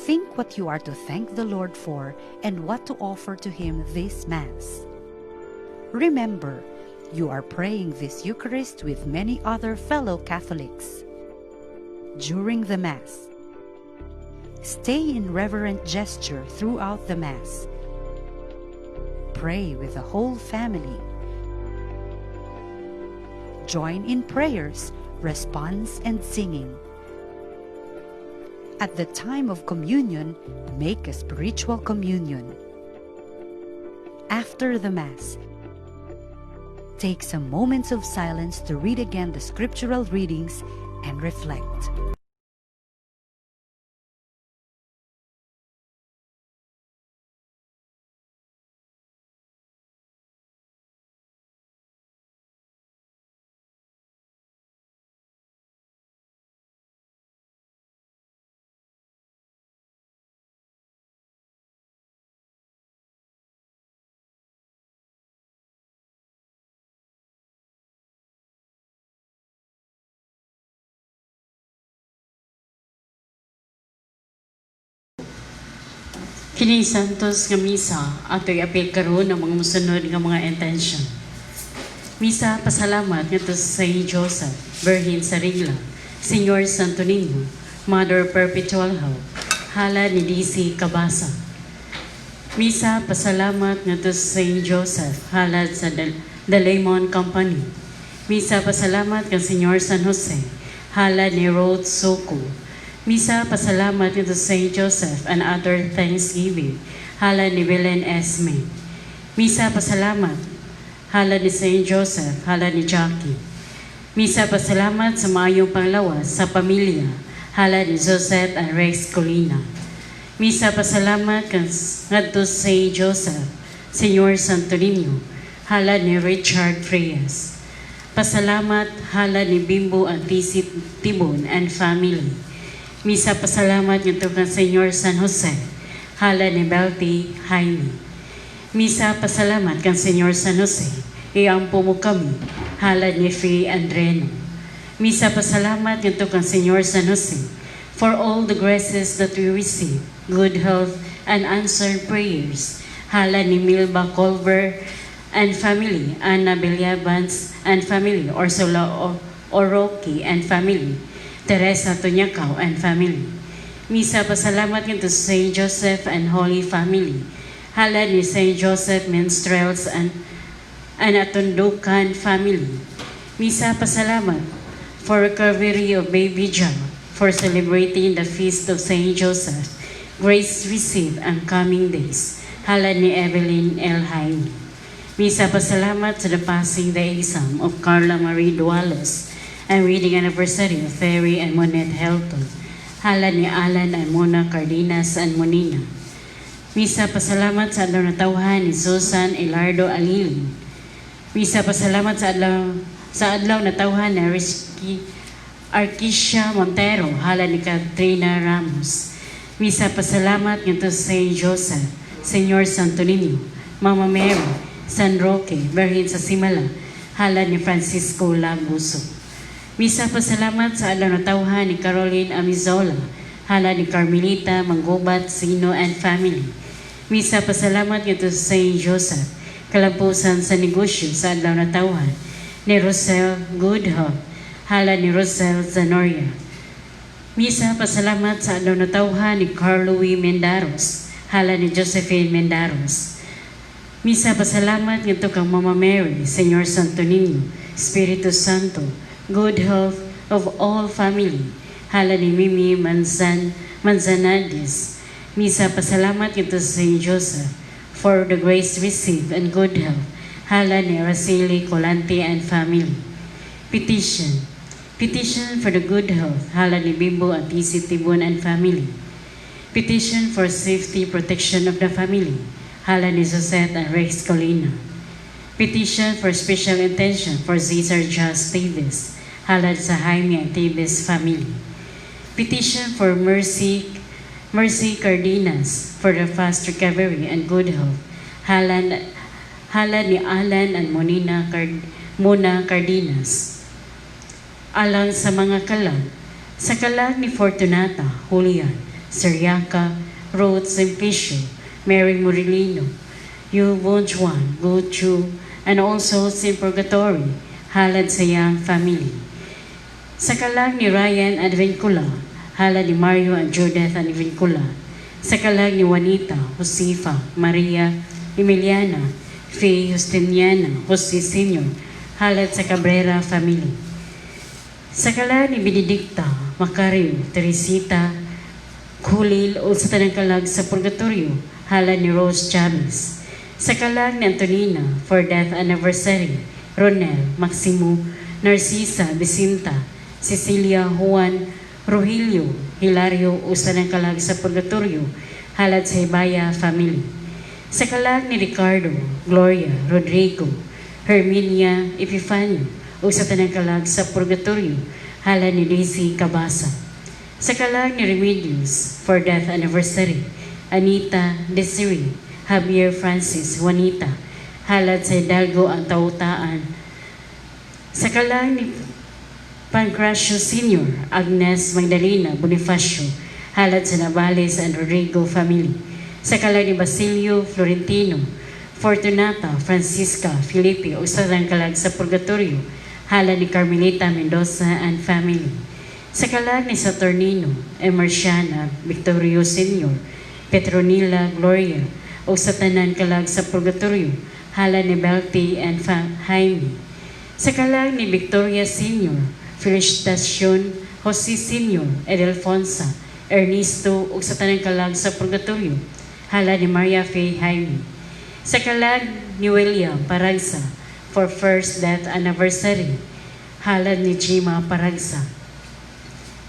Think what you are to thank the Lord for and what to offer to Him this Mass. Remember, you are praying this Eucharist with many other fellow Catholics. During the Mass, stay in reverent gesture throughout the Mass. Pray with the whole family. Join in prayers, response, and singing. At the time of communion, make a spiritual communion. After the Mass, take some moments of silence to read again the scriptural readings and reflect. Kini Santos nga misa ato'y apil karon ang mga mosunod nga mga intensyon. Misa pasalamat ngadto sa Saint Joseph, Birhen sa Ringla, Señor Santo Niño, Mother Perpetual Help, halad ni DC Cabasa. Misa pasalamat ngadto sa Saint Joseph, halad sa The Lemon Company. Misa pasalamat kang Señor San Jose, halad ni Rhodes Soko. Misa pasalamat ngadto sa Saint Joseph and other thanksgiving, halad ni Belen Esme. Misa pasalamat, halad ni Saint Joseph, halad ni Jackie. Misa pasalamat sa maayong panglawas sa pamilya, halad ni Josette and Rex Colina. Misa pasalamat kang ngadto sa Saint Joseph, Señor Santo Niño, halad ni Richard Reyes. Pasalamat halad ni Bimbo at TC Tibon and family. Misa pasalamat ngadto kang Señor San Jose, halad ni Belty Jaime. Misa pasalamat kang Señor San Jose, iampo mo kami, halad ni Faye Andreno. Misa pasalamat ngadto kang Señor San Jose for all the graces that we receive, good health and answered prayers. Halad ni Milba Culver. and family, Ana Villabans and family, Ursula Oroki and family, Teresa Tunyakaw and family. Misa pasalamat ngadto sa St. Joseph and Holy Family. Halad ni St. Joseph Minstrels and Atundukan family. Misa pasalamat for recovery of baby John, for celebrating the feast of St. Joseph, grace received and coming days. Halad ni Evelyn L. Jaime. Misa pasalamat to the passing the exam of Carla Marie Duales and wedding anniversary of Ferry and Monette Helton. Halad ni Alan and Mona Cardenas and Monina. Misa pasalamat sa adlaw natawhan ni Susan Elardo Alilin. Misa pasalamat sa adlaw natawhan ni Rizky Arkisha Montero, halad ni Katrina Ramos. Misa pasalamat ngadto sa St. Joseph, Señor Santo Niño, Mama Mary, San Roque, Birhen sa Simala, halad ni Francisco Labuso. Misa pasalamat sa adlaw natawhan ni Caroline Amizola, halad ni Carmelita Manggubat Sino and family. Misa pasalamat ngadto sa St. Joseph, kalampusan sa negosyo sa adlaw natawhan ni Rosel Goodhope, halad ni Rosel Zanoria. Misa pasalamat sa adlaw natawhan ni Carlo Mendaros, halad ni Josephine Mendaros. Misa pasalamat ngadto kang Mama Mary, Señor Santo Niño, Espiritu Santo, good health of all family, halad ni Mimi Manzanades. Misa pasalamat ngadto sa St. Joseph for the grace received and good health, halad ni Araceli Colante and family. Petition. Petition for the good health, halad ni Bimbo Atisi Tibon and family. Petition for safety protection of the family, halad ni Sosette and Rex Colina. Petition for special intention for Cesar Just Davis, halad sa Jaime and Davis family. Petition for Mercy Cardenas for the fast recovery and good health, halad ni Alan and Mona Cardenas. Alang sa mga kalag, sa kalag ni Fortunata, Julian, Siriaca, Ruth Simplicio, Mary Murilino, Yu Bonjuan, Go Chu, and also in Purgatory, halad sa Yang family. Sa kalag ni Ryan Advincula, halad ni Mario and Judith Advincula. Sa kalag ni Juanita, Josefa, Maria, Emiliana, Faye Justiniana, Jose Sr., halad sa Cabrera family. Sa kalag ni Benedicta, Macario, Teresita, Kulil o sa tanang kalag sa Purgatorio, halad ni Rose Chavez. Sa kalag ni Antonina for death anniversary, Ronel, Maximo, Narcisa, Vicinta, Cecilia, Juan, Rogelio, Hilario o sa tanang kalag sa Purgatorio, halad sa Hibaya family. Sa kalag ni Ricardo, Gloria, Rodrigo, Herminia, Epifanio, o sa tanang kalag sa Purgatorio, halad ni Daisy Cabasa. Sa kalag ni Remedios for death anniversary, Anita Desiree, Javier Francis, Juanita, halad sa Hidalgo ang tautaan. Sa kalag ni Pancracio Sr., Agnes Magdalena Bonifacio, halad sa Navales and Rodrigo family. Sa kalag ni Basilio Florentino, Fortunata, Francisca, Felipe, o sa kalag sa Purgatorio, halad ni Carmelita Mendoza and family. Sa kalag ni Saturnino, Emerciana, Victorio Sr., Petronila Gloria, o sa tanan kalag sa Purgatorio, halad ni Belty and Jaime. Sa kalag ni Victoria Sr., Felicitacion, Jose Sr., Edelfonsa, Ernesto, ug sa tanang kalag sa Purgatorio, halad ni Maria Faye Jaime. Sa kalag ni William Paragsa for first death anniversary, halad ni Jima Paragsa.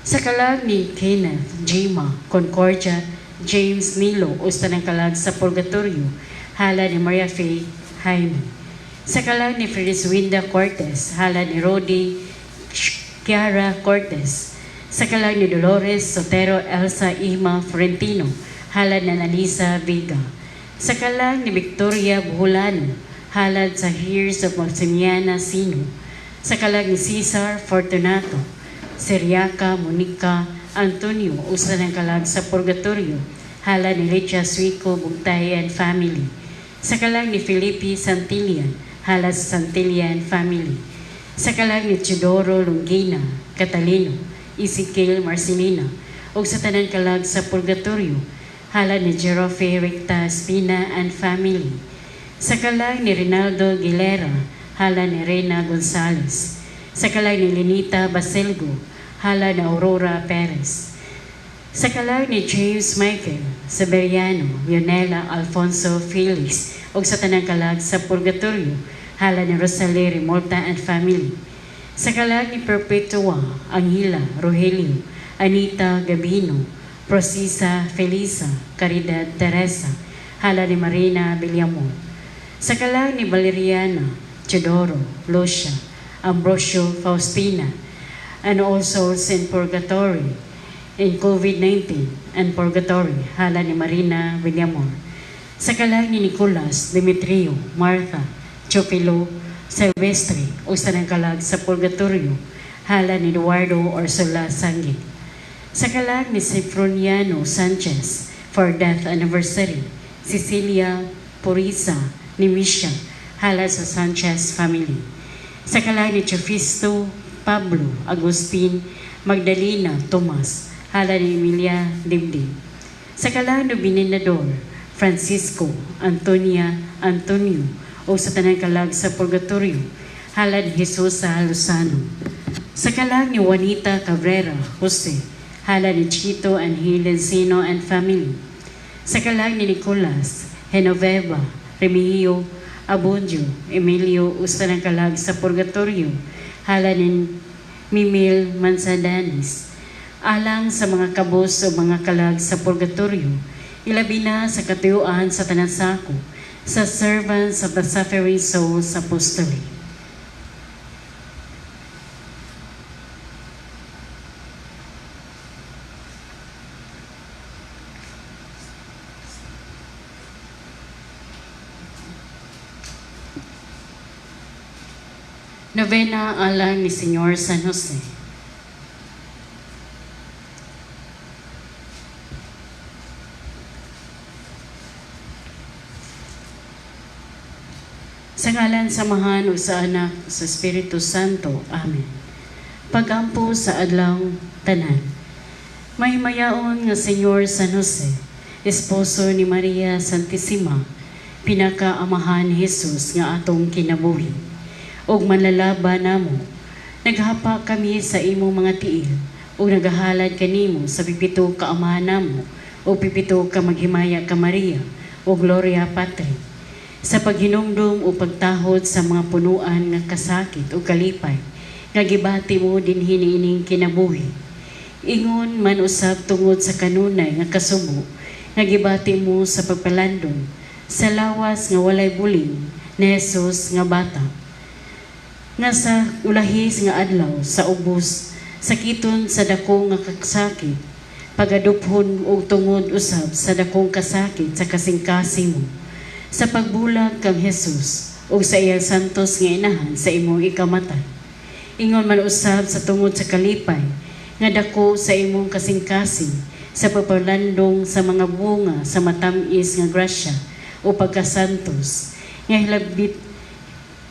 Sa kalag ni Kenneth, Jima, Concordia, James Nilo, o sa tanang kalag sa Purgatorio, halad ni Maria Faye Jaime. Sa kalag ni Fredis Winda Cortez, halad ni Rodi Chiara Cortez. Sa kalag ni Dolores Sotero Elsa Ima Florentino, halad ni Analisa Vega. Sa kalag ni Victoria Buholano, halad sa Heirs of Maximiana Sino. Sa kalag ni Cesar Fortunato, Siriaca Monica Antonio, usa ng kalag sa Purgatorio, halad ni Licha Suico Bugtay and family. Sa kalag ni Felipe Santillan, hala sa Santillan family. Sa kalag ni Teodoro Longina, Catalino, Ezekiel Marcelina, ug sa tanan kalag sa Purgatorio, hala ni Jerofe Recta Espina and family. Sa kalag ni Rinaldo Gilera, hala ni Reyna Gonzales. Sa kalag ni Lenita Baselgo, hala ni Aurora Perez. Sa kalag ni James Michael Severiano, Leonela Alfonso Felix, ug sa tanang kalag sa Purgatorio, hala ni Rosalie Remolta and family. Sa kalag ni Perpetua, Angela, Rogelio, Anita Gabino, Procisa Felisa, Caridad Teresa, hala ni Marina Villamor. Sa kalag ni Valeriana, Teodoro, Lucia, Ambrosio Faustina, and all souls in purgatory, in COVID-19 and purgatory, hala ni Marina Villamor. Sa kalag ni Nicolas, Demetrio, Martha, Chopilo, Silvestre, o sa kalag sa purgatorio, hala ni Eduardo Orsola Sangi. Sa kalag ni Sifroniano Sanchez for death anniversary, Cecilia Purisa ni Misha, hala sa Sanchez family. Sa kalag ni Chofisto Pablo Agustin Magdalena Tomas, hala ni Emilia Dimdim. Sa kalag ni Bininador Francisco Antonia Antonio o sa tanang kalag sa Purgatorio, hala ni Jesus sa Lozano. Sa kalag ni Juanita Cabrera Jose, hala ni Chito and Helen Sino and family. Sa kalag ni Nicolas Genoveva Remigio Abundio Emilio o sa tanang kalag sa Purgatorio, hala ni Mimil Manzadanis. Alang sa mga kabos o mga kalag sa Purgatorio, ilabi na sa katuyuan sa tanan sako, sa Servants of the Suffering Souls Apostolate. Novena alang ni Senyor San Jose. Sa ngalan sa Amahan ug sa Anak sa Espiritu Santo. Amen. Pagampo sa adlaw tanan. Mahimayaon nga Senyor San Jose, esposo ni Maria Santissima, pinakaamahan ni Jesus nga atong kinabuhi. Ug manlalaba namo, naghapa kami sa imong mga tiil ug nagahalad kanimo sa pipito ka amahan namo ug pipito ka maghimaya ka Maria ug Gloria Patri. Sa paghinumdum o pagtahod sa mga punuan nga kasakit o kalipay nga gibati mo dinhi niining kinabuhi. Ingon man usab tungod sa kanunay nga kasubo nga gibati mo sa pagpalandong sa lawas nga walay buling ni Jesus nga bata. Nga sa ulahis nga adlaw sa ubos sakiton sa dako nga kasakit pagaduphon og tungod usab sa dakong kasakit sa kasing-kasing mo. Sa pagbulag kang Jesus ug sa iyang santos nga inahan sa imong ikamatay. Ingon man usab sa tungod sa kalipay nga dako sa imong kasing-kasing sa pagpalandong sa mga bunga sa matam-is nga grasya o pagkasantos nga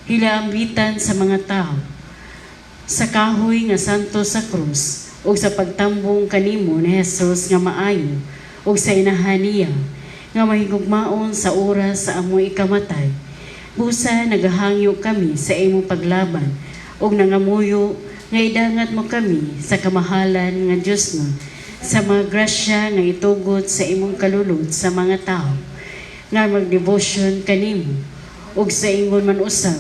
hilaambitan sa mga tao sa kahoy nga santos sa krus ug sa pagtambong kanimo ni Jesus nga maayo ug sa inahan niya nga mahigugmaon sa oras sa among ikamatay. Busa nagahangyo kami sa imong paglaban ug nangamuyo nga idangat mo kami sa kamahalan nga Dios no sa mga grasya nga itugot sa imong kalulod sa mga tao nga magdevotion kanimo ug sa ingon man usab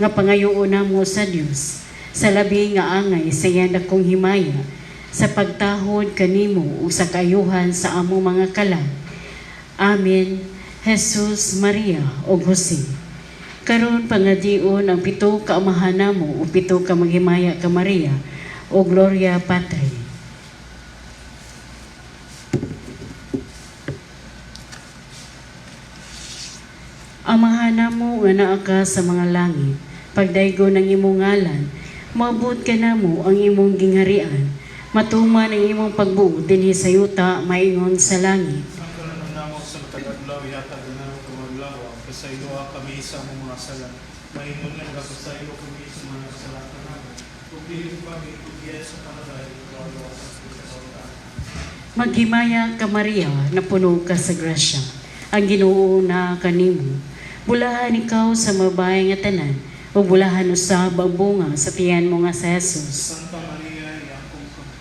nga pangayoon namo sa Dios sa labi nga angay sa iyang dakong himaya sa pagtahod kanimo ug sa kaayuhan sa among mga kalag. Amen. Jesus, Maria ug Jose. Karon pangadion ang pito ka amahan namo ug pito ka maghimaya ka Maria ug Gloria Patri. Amahan namo nga naa ka sa mga langit, pagdaygo ng imong ngalan, maabot ka namo ang imong gingharian, matuman ang imong pagbuot dinhi sa yuta maingon sa langit. Ang kalanang namo sa matag adlaw ihatag namo karong adlaw, ang sala. Maingon nga nagapasaylo kami sa mga nakasala kanamo. Ug dili mo kami itugyan sa panulay, luwasa kami sa dautan. Maghimaya ka Maria, napuno ka sa grasya. Ang Ginoo naa kanimo. Bulahan ikaw sa mabahay nga tanan, ug bulahan usab ang bunga sa tiyan mo nga si Jesus. Santa Maria, iampo mo kami.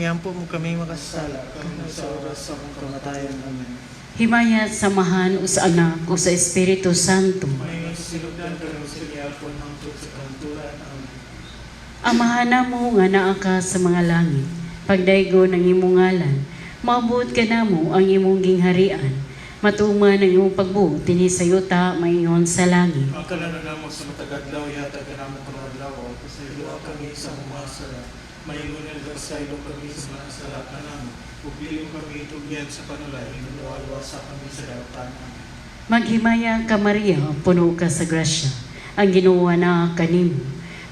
Iampo mo kami makasala, Karon sa oras sa among kamatayon. Amen. Himaya sa Amahan o sa Anak o sa Espiritu Santo. Maingon sa sinugdan karon sa gihapon hangtod sa kahangturan. Amen. Amahan namo nga naa ka sa mga langit, pagdaygo ng imong ngalan, maabot ka namo ang imong gingharian, matuman ang imong pagbuot dinhi sa yuta maingon sa langit. Ang kalano namo sa matag adlaw ihatag kanamo karong adlaw, pasayloa kami sa among mga sala. Maingon nga nagpasaylo kami sa mga nakasala kanamo. Ug dili mo kami itugyan sa panulay, luwasa kami sa dautan. Amen. Maghimaya ka Maria, puno ka sa grasya. Ang Ginoo naa kanimo.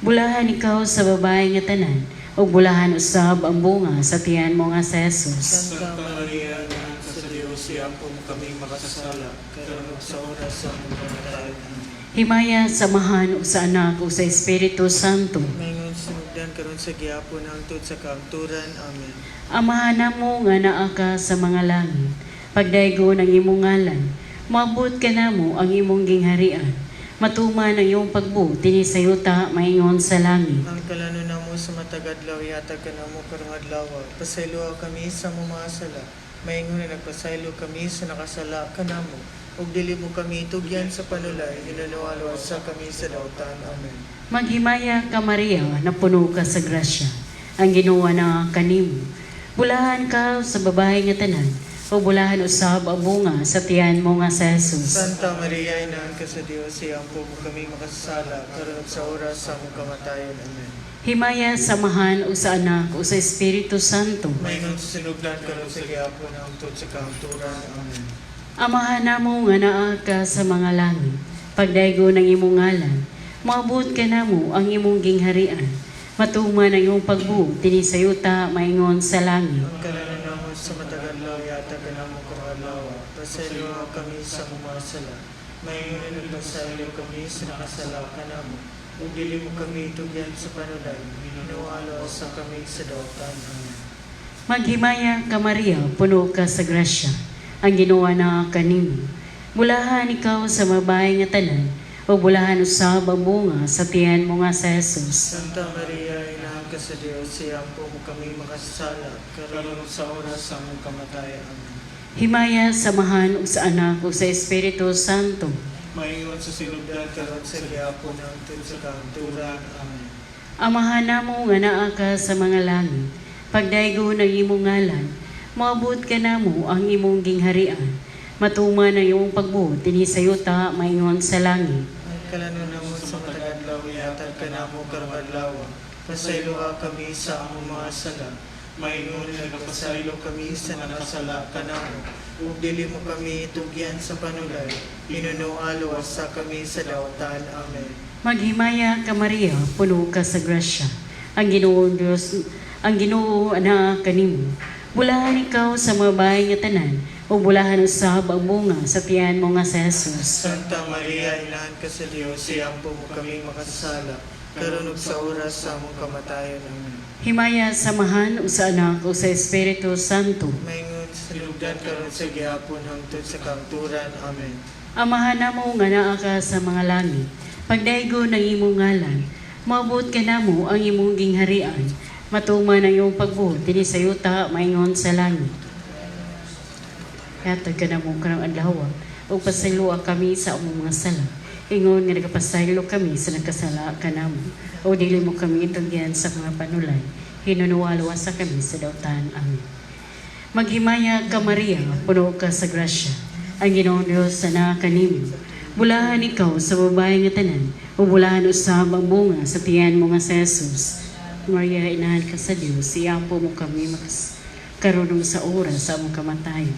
Bulahan ikaw sa babae nga tanan, ug bulahan usab ang bunga sa tiyan mo nga si Jesus. Santa Maria, Inahan ka sa Dios, iampo mo kami makasasala, karon ug sa oras sa among kamatayon. Amen. Himaya sa Amahan ug sa Anak ug sa Espiritu Santo. Maingon sinugdan karon sa gihapon hangtod sa kaangturan. Amen. Amahan namo nga naa ka sa mga langit. Pagdaygo ng imong ngalan, maabot ka namo ang imong gingharian. Matuman ang imong pagbuot dinhi sa yuta maingon sa langit. Ang kalano namo sa matag adlaw ihatag kanamo karong adlaw. Pasayloa kami sa among mga sala. Maingon nga nagpasaylo kami sa nakasala kanamo. Ug dili mo kami itugyan sa panulay, hinunuwalwasa kami sa dautan. Amen. Maghimaya ka Maria, napuno ka sa grasya. Ang Ginoo na kanimo. Bulahan ka sa babae nga tanan, o bulahan usab ang bunga sa tiyan mo nga si Jesus. Santa Maria, Inahan ka sa Dios, iampo mo kami makasasala, karon ug sa oras sa among kamatayon. Amen. Himaya sa Amahan o sa Anak o sa Espiritu Santo. Maingon sa sinugdan karon sa gihapon hangtod sa kaangturan. Amen. Amahan namo nga naa ka sa mga langit. Pagdaygo ng imong ngalan, maabot ka namo ang imong gingharian. Matuman ang imong pagbuot dinhi sa yuta maingon sa langit. Ang kalano namo sa matag adlaw ihatag kanamo karong adlaw. Pasayloa kami sa among mga sala. Maingon nga nagpasaylo kami sa nakasala kanamo. Ug dili mo kami itugyan sa panulay, hinualo sa kami sa dautan. Amen. Maghimaya ka Maria, puno ka sa grasya. Ang Ginoo na kanimo. Bulahan ikaw sa mabahay nga tanan, o bulahan usab ang bunga sa tiyan mo nga si Jesus. Santa Maria, Inahan ka sa Dios, iampo mo kami makasasala, karon ug sa oras sa among kamatayon. Amen. Himaya sa Amahan ug sa Anak ug sa Espiritu Santo. Maingon sa sinugdan Karon sa gihapon hangtod sa kaangturan. Amen. Amahan namo nga naa ka sa mga langit. Pagdaygo ng imong ngalan, maabot ka namo ang imong gingharian. Matuman ang imong pagbuot dinhi sa yuta maingon sa langit. Ang kalano namo sa matag adlaw ihatag kanamo karong adlaw. Pasayloa kami sa among mga sala. Maingon nga nagpasaylo kami sa nakasala kanamo. Ug dili mo kami itugyan sa panulay. Hinunoalo sa kami sa dautan. Amen. Maghimaya ka Maria, puno ka sa grasya. Ang Ginoo Diyos, ang Ginoo ana kanimo. Bulahan ikaw sa mga bahay nga tanan, o bulahan usab ang bunga sa tiyan mo nga si Jesus. Santa Maria, Inahan ka sa Dios, iampo mo kami makasala, karon ug sa oras sa among kamatayon. Amen. Himaya sa Amahan o sa Anak o sa Espiritu Santo. Maingon sa sinugdan karon sa gihapon hangtod sa kaangturan. Amen. Amahan namo nga naa ka sa mga langit. Pagdaygo ng imong ngalan, maabot ka namo ang imong gingharian. Matuman ang imong pagbuot dinhi sa yuta maingon sa langit. Hatag ka namo karong adlaw ug pasayloa kami sa among mga sala. Ingon nga nagapasaylo kami sa nagkasala kanamo. O dili mo kami itugyan sa mga panulay. Hinunuwalwa sa kami sa dautan. Amen. Maghimaya ka Maria, puno ka sa grasya. Ang Ginoong Diyos na kanimo. Bulahan ikaw sa babae nga tanan, o bulahan usab ang bunga sa tiyan mo nga si Jesus. Maria, inahan ka sa Diyos, iampo mo kami makas karunong sa oras sa among kamatayon.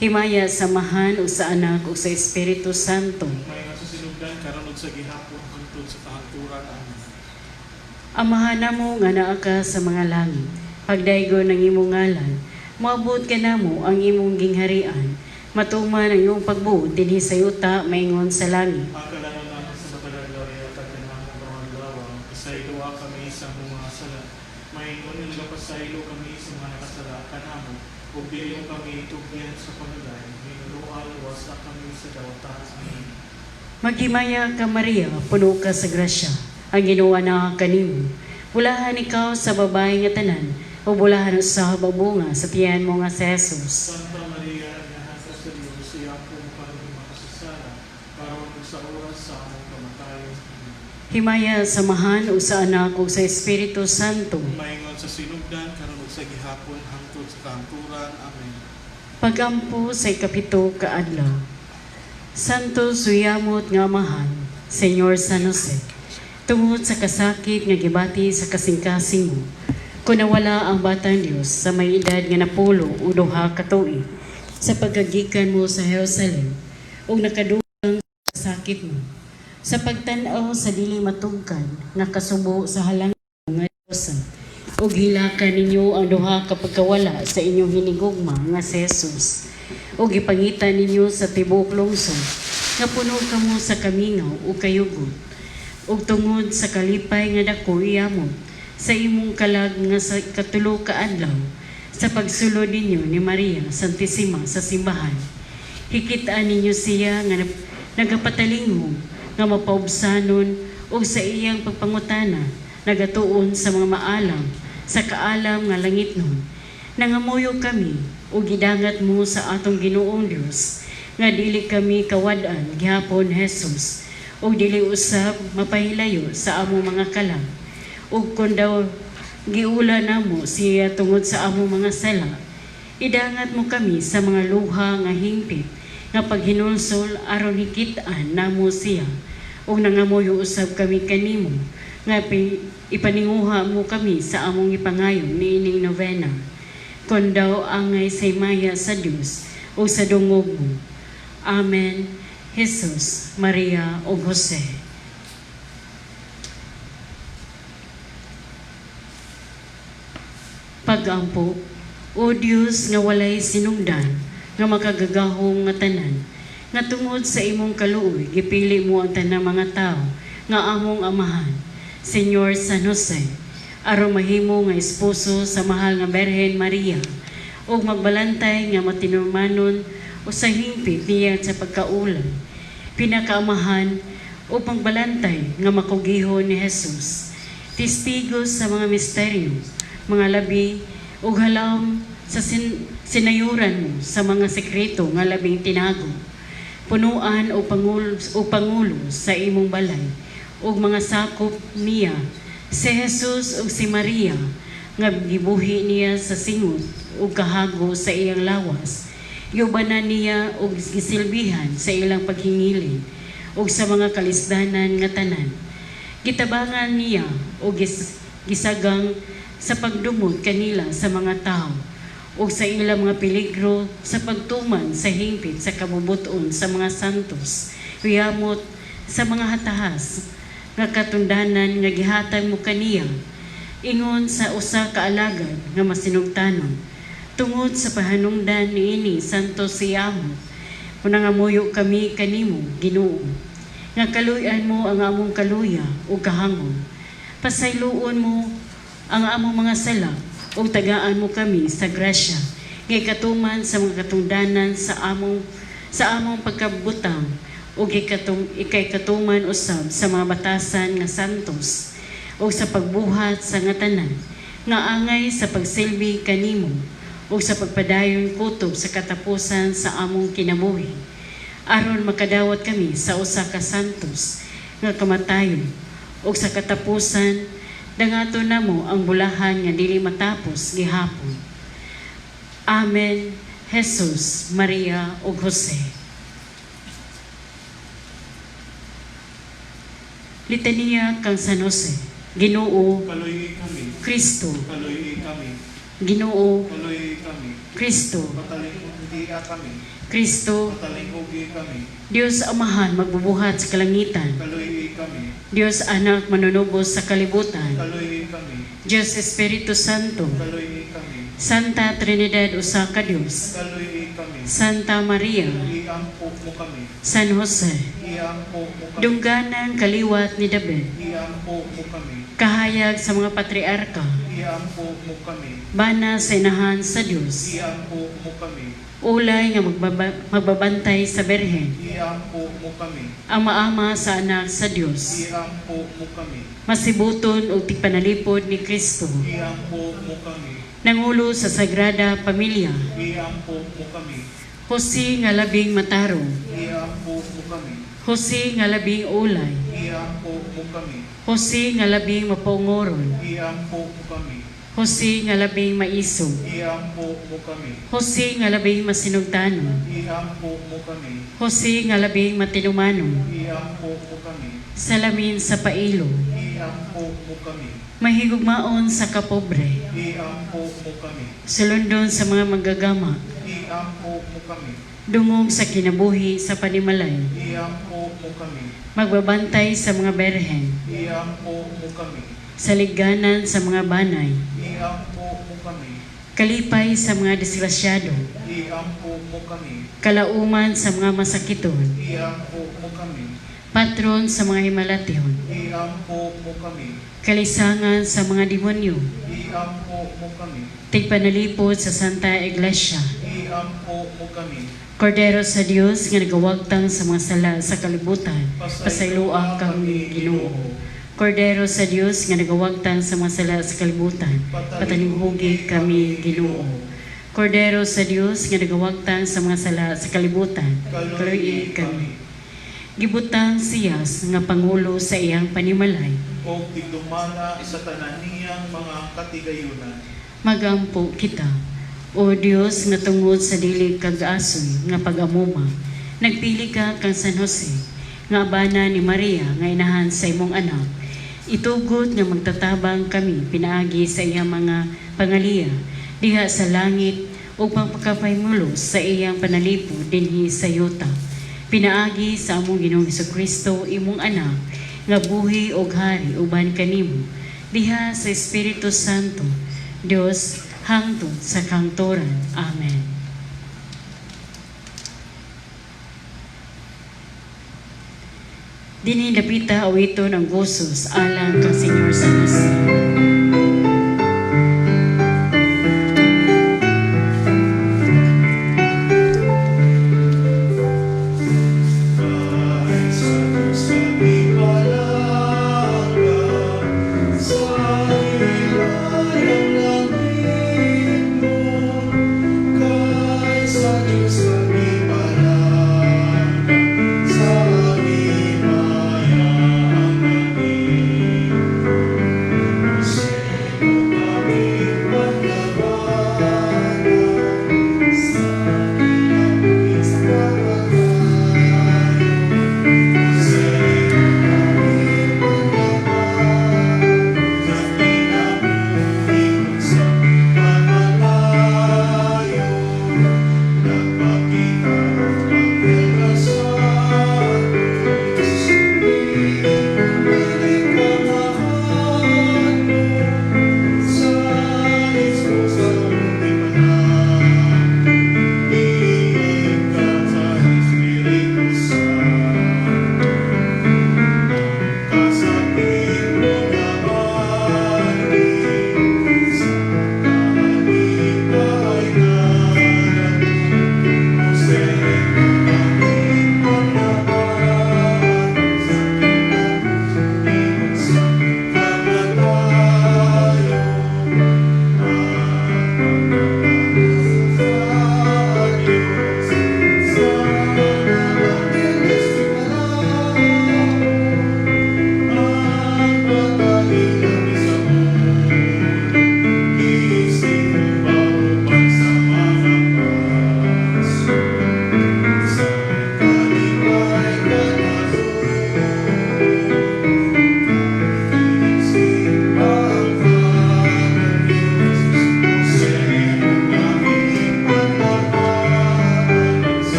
Himaya sa Amahan o sa Anak o sa Espiritu Santo. Maingon sa sinugdan karon ug sa gihapon hangtod sa kahangturan. Amen. Amahan namo nga naa ka sa mga langit. Pagdaygo ng imong ngalan, moabot ka namo ang imong gingharian. Matuman ang imong pagbuot dinhi sa yuta maingon sa langit. Ang kalano Pasayloa kami sa among mga sala. Maingon nga nagapasaylo kami sa mga nakasala kanamo. Ug dili mo kami tugyan sa panulay. Hinuroa, luwasa kami sa dawata. Amen. Maghimaya ka Maria, puno ka sa grasya. Ang Ginoo naa kanimo. Bulahan ikaw sa babae nga tanan, ug bulahan usab ang bunga sa tiyan mo nga si Jesus. Santa Maria, Inahan ka sa Diyos, iampo mo kami makasasala, karon ug sa oras sa among kamatayon. Amen. Himaya sa Amahan ug sa Anak ug sa Espiritu Santo. Maingon sa sinugdan, karon ug sa gihapon, hangtod sa kahangturan. Amen. Pagampo sa 7 ka adlaw. Santo suyamot nga Amahan, Señor San Jose, tungod sa kasakit nga gibati sa kasing-kasing mo, kung nawala ang batang Dios sa may edad nga 92 ka tuig, sa pagkagikan mo sa Jerusalem, ug nakadugang sa sakit mo, sa pagtan-aw sa dili matugkan nga kasubo sa halang nga Diyosa, ug hilakan ninyo ang duha ka pagkawala sa inyong hinigugma nga si Jesus, ug ipangita ninyo sa tibuok lungsod nga puno kamo sa kamingaw ug kayugot, ug tungod sa kalipay nga dako iyamot sa imong kalag nga sa 3 ka adlaw sa pagsulod ninyo ni Maria Santissima sa simbahan. Hikitaan ninyo siya nga nagapatalingho nga mapaubsanon ug sa iyang pagpangutana nagatuon sa mga maalam sa kaalam nga langit nun. Nangamuyo kami ug gidangat mo sa atong Ginoong Dios nga dili kami kawad-an gihapon Jesus ug dili usab mapahilayo sa among mga kalam, ug kun daw giula namo siya tungod sa among mga sala, idangat mo kami sa mga luha nga hingpit nga paghinulsol aron hikit-an namo siya, ug nangamuyo usab kami kanimo nga ipaninguha mo kami sa among ipangayo niining novena, kun daw angay sa himaya sa Dios ug sa dungog mo. Amen. Jesus, Maria ug Jose. Pagampo, O Dios nga walay sinugdan, nga makagagahom nga tanan, nga tungod sa imong kaluoy gipili mo ang tanang mga tawo nga among amahan, Señor San Jose, aron mahimo nga esposo sa mahal nga Birhen Maria, ug magbalantay nga matinumanon o sa hingpit niya sa pagkaulam, pinakaamahan o pangbalantay nga makugihon ni Jesus, testigo sa mga misteryo, mga labi ug halawom sa sinayuran mo sa mga sekreto nga labing tinago, punuan o pangulo sa imong balay ug mga sakop niya si Jesus ug si Maria nga gibuhi niya sa singot ug kahago sa iyang lawas, giubanan niya ug gisilbihan sa ilang paghingilin ug sa mga kalisdanan nga tanan. Gitabangan niya ug gisagang sa pagdumot kanila sa mga tawo ug sa ilang mga peligro sa pagtuman sa hingpit sa kabubuton sa mga santos, uyamot sa mga hatahas nga katundanan nga gihatag mo kaniya, ingon sa usa ka alagad nga masinugtanon. Tungod sa pahanungdan niini Santo Siyamo, nangamuyo kami kanimo, Ginoo, nga kaluy-an mo ang among kaluya ug kahangon. Pasayloon mo ang among mga sala ug tagaan mo kami sa grasya nga ikatuman sa mga katungdanan sa among pagkabutang ug ikay katuman usab sa mga batasan nga santos ug sa pagbuhat sa nga tanan nga angay sa pagsilbi kanimo ug sa pagpadayon kutob sa katapusan sa among kinabuhi, aron makadawat kami sa usa ka santos nga kamatayon ug sa katapusan dangaton namo ang bulahan nga dili matapos gihapon. Amen. Jesus, Maria ug Jose. Litanya kang San Jose. Ginoo, Kaluy kami. Kristo. Kaluy kami. Ginoo, Kaluy kami. Kristo. Patalinghugi kami. Kristo, Patalinghugi kami. Diyos Amahan magbubuhat sa kalangitan. Kaluy kami. Diyos Anak manunubos sa kalibutan. Kaluy kami. Diyos Espiritu Santo. Kaluy kami. Santa Trinidad usa ka Dios. Kaluy kami. Santa Maria. Iampo mo kami. San Jose. Iampo mo kami. Dungganan kaliwat ni David. Iampo mo kami. Kahayag sa mga patriarka. Iampo mo kami. Bana sa inahan sa Dios. Iampo mo kami. Ulay nga magbabantay sa Berhen. Iampo mo kami. Ang maama sa anak sa Dios. Iampo mo kami. Masibuton og tigpanalipod ni Kristo. Iampo mo kami. Nangulo sa Sagrada Pamilya. Iampo mo kami. Jose nga labing matarong. Iampo mo kami. Jose nga labing ulay. Iampo mo kami. Jose nga labing mapaungoron. Iampo mo kami. Jose nga labing maisog. Iampo mo kami. Jose nga labing masinugtanon. Iampo mo kami. Jose nga labing matinumanon. Iampo mo kami. Salamin sa pailo. Iampo mo kami. Mahigugmaon sa kapobre. Iampo mo kami. Sulundon sa mga manggagama. Iampo mo kami. Dungog sa kinabuhi sa panimalay. Iampo mo kami. Magbabantay sa mga berhen. Iampo mo kami. Saliganan sa mga banay. Iampo mo kami. Kalipay sa mga disgrasyado. Iampo mo kami. Kalauman sa mga masakiton. Iampo mo kami. Patron sa mga himalation. Iampo mo kami. Kalisangan sa mga demonyo. Iampo mo kami. Tigpanalipod sa Santa Iglesia. Iampo mo kami. Kordero sa Dios nga nagawagtang sa mga sala sa kalibutan, pasayloa kami Ginoo. Kordero sa Dios nga nagawagtang sa mga sala sa kalibutan, patalinghugi kami Ginoo. Kordero sa Dios nga nagawagtang sa mga sala sa kalibutan, kaluoy kami. Gibutang siya nga pangulo sa iyang panimalay. Og tigdumala sa tanan niyang mga katigayunan. Magampo kita. O Dios nga tungod sa dili kag-asoy nga pag-amuma, nagpili ka kang San Jose, nga abana ni Maria nga inahan sa imong anak. Itugot nga magtatabang kami pinaagi sa iyang mga pangaliya diha sa langit ug pagpakapahimulos sa iyang panalipo dinhi sa yuta. Pinaagi sa among Ginoong Kristo imong anak nga buhi og hari uban kanimo diha sa Espiritu Santo, Dios hangtod sa kangturan. Amen. Dinhi dapita awiton ang gosos alang kang Senyor San Jose. Kahit sa Diyos kami palangga, sa hilayang langit mo. Kahit sa Diyos kami palangga, sa hilayang langit mo.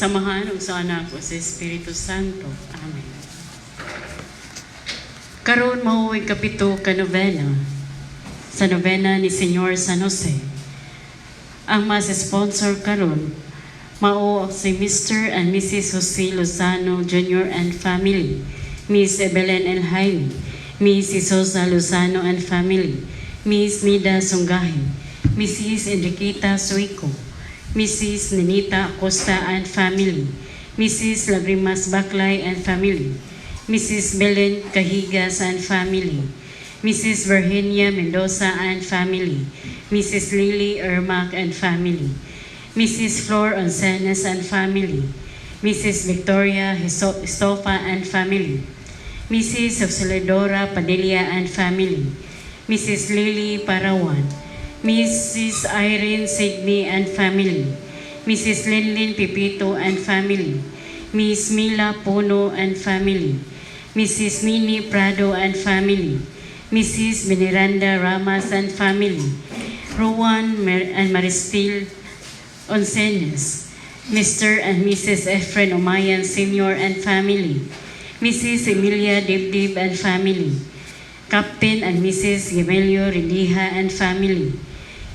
Sa Amahan ug sa Anak ug sa Espiritu Santo. Amen. Karon mao ikapito ka novena sa novena ni Señor San Jose. Ang mas sponsor karon mao si Mr. and Mrs. Jose Lozano Jr. and family, Miss Evelyn L. Jaime, Miss Isosa Lozano and family, Miss Nida Sungahi, Mrs. Enriqueta Suico, Mrs. Ninita Acosta and family, Mrs. Lagrimas Baklay and family, Mrs. Belen Cahigas and family, Mrs. Virginia Mendoza and family, Mrs. Lily Ermac and family, Mrs. Flor Oncenes and family, Mrs. Victoria Estofa and family, Mrs. Auxiliadora Padilla and family, Mrs. Lily Parawan, Mrs. Irene Signy and family, Mrs. Linlin Pipito and family, Miss Mila Puno and family, Mrs. Nini Prado and family, Mrs. Miranda Ramas and family, Rowan and Maristil Oncenes, Mr. and Mrs. Efren Omayan Sr. and family, Mrs. Emilia Dibdib and family, Captain and Mrs. Gemelio Rendiha and family,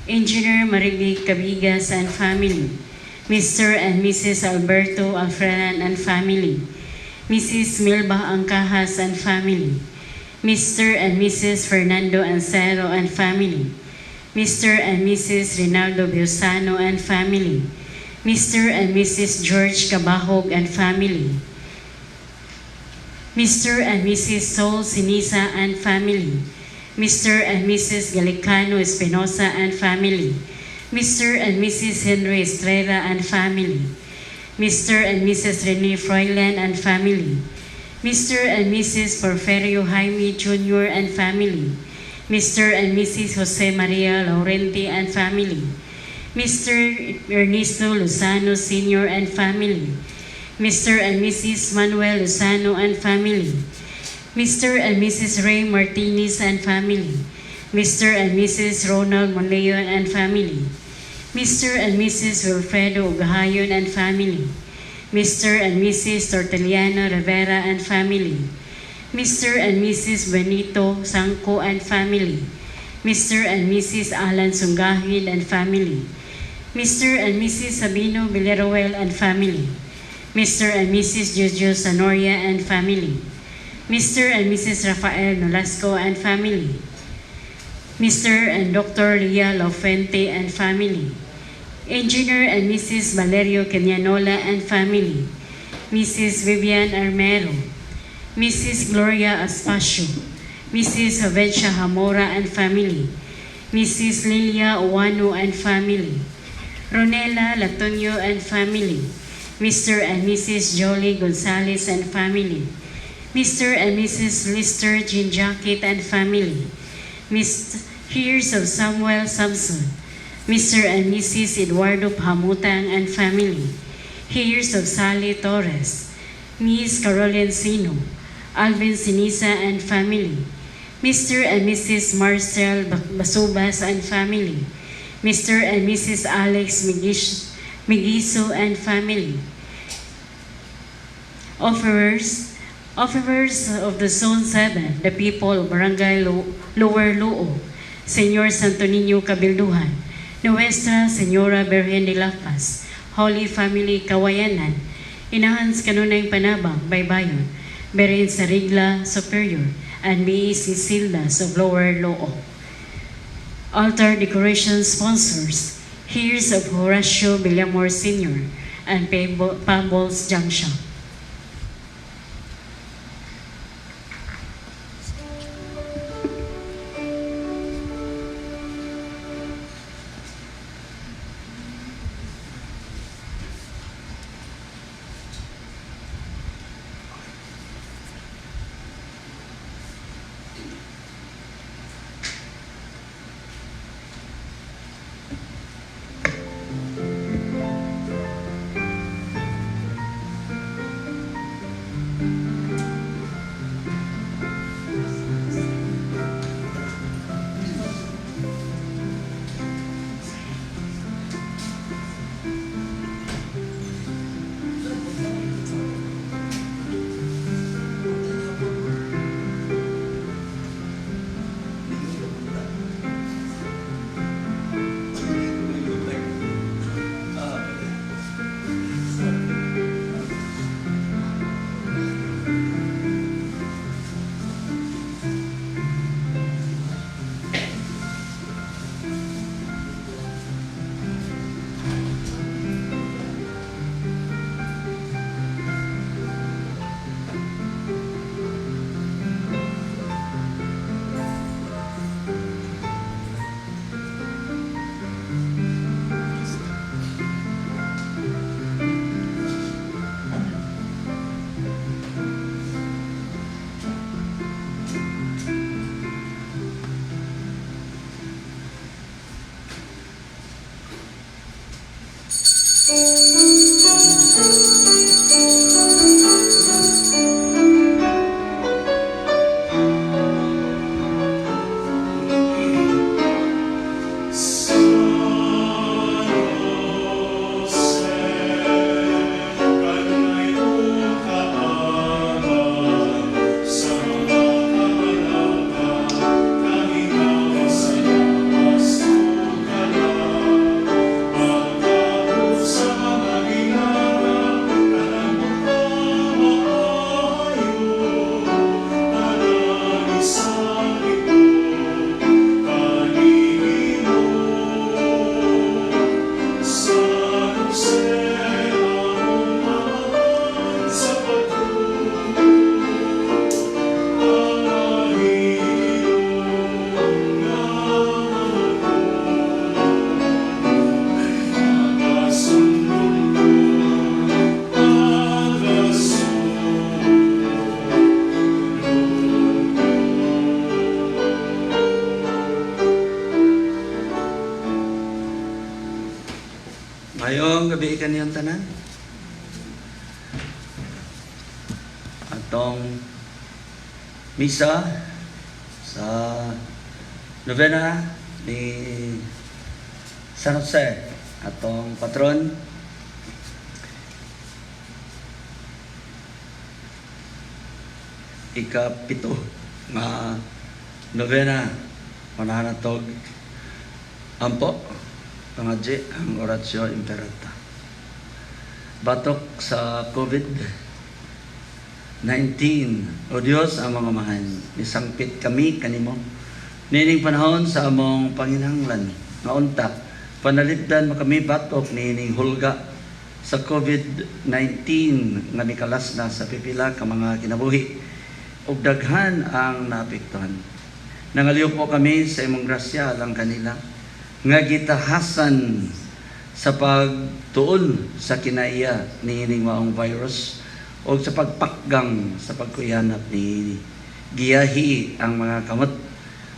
Engineer Maribig Cabigas and family, Mr. and Mrs. Alberto Alfredan and family, Mrs. Milba Angkahas and family, Mr. and Mrs. Fernando Ancero and family, Mr. and Mrs. Rinaldo Biosano and family, Mr. and Mrs. George Cabahog and family, Mr. and Mrs. Sol Sinisa and family, Mr. and Mrs. Galicano Espinosa and family, Mr. and Mrs. Henry Estrella and family, Mr. and Mrs. Rene Froilan and family, Mr. and Mrs. Porferio Jaime Jr. and family, Mr. and Mrs. Jose Maria Laurenti and family, Mr. Ernesto Lozano Sr. and family, Mr. and Mrs. Manuel Lozano and family, Mr. and Mrs. Ray Martinez and family, Mr. and Mrs. Ronald Monleon and family, Mr. and Mrs. Wilfredo Ugahayon and family, Mr. and Mrs. Tortellano Rivera and family, Mr. and Mrs. Benito Sangco and family, Mr. and Mrs. Alan Sungahil and family, Mr. and Mrs. Sabino Villaruel and family, Mr. and Mrs. Jojo Sanoria and family, Mr. and Mrs. Rafael Nolasco and family, Mr. and Dr. Leah Lofente and family, Engineer and Mrs. Valerio Kenyanola and family, Mrs. Vivian Armero, Mrs. Gloria Aspacio, Mrs. Jovencia Hamora and family, Mrs. Lilia Oano and family, Ronela Latonio and family, Mr. and Mrs. Jolie Gonzalez and family, Mr. and Mrs. Lister Jinjakit and family, Mr. Heirs of Samuel Samson, Mr. and Mrs. Eduardo Pamutang and family, Heirs of Sally Torres, Miss Caroline Sino, Alvin Sinisa and family, Mr. and Mrs. Marcel Basubas and family, Mr. and Mrs. Alex Migiso and family. Offerers of the Zone 7, the people of Barangay Lower Loo, Señor Santo Niño Cabilduhan, Nuestra Señora Virgen de la Paz, Holy Family Kawayanan, Inahan sa Kanunay Panabang, Baybayon, Berin Sarigla Superior, and B.E.C. Sildas of Lower Loo. Altar decoration sponsors, Heirs of Horacio Villamor Sr. and Pebbles Junction. Maayong gabii kaniyong tanan. Atong misa sa novena ni San Jose, atong patron, ikapito nga novena, unahan natog ampo, pangadji ang Oratio Imperata. Batok sa COVID-19. O Diyos, among Amahan, misangpit kami kanimo nining panahon sa among panginahanglan nga unta panalipdan mo kami batok niining hulga sa COVID-19 nga mikalas na sa pipila ka mga kinabuhi ug daghan ang naapektuhan. Nangaliw po kami sa imong grasya alang kanila nga gitahasan sa pagtuon sa kinaiya niining maong virus o sa pagpakgang sa pagkuyanap niini. Giyahi ang mga kamot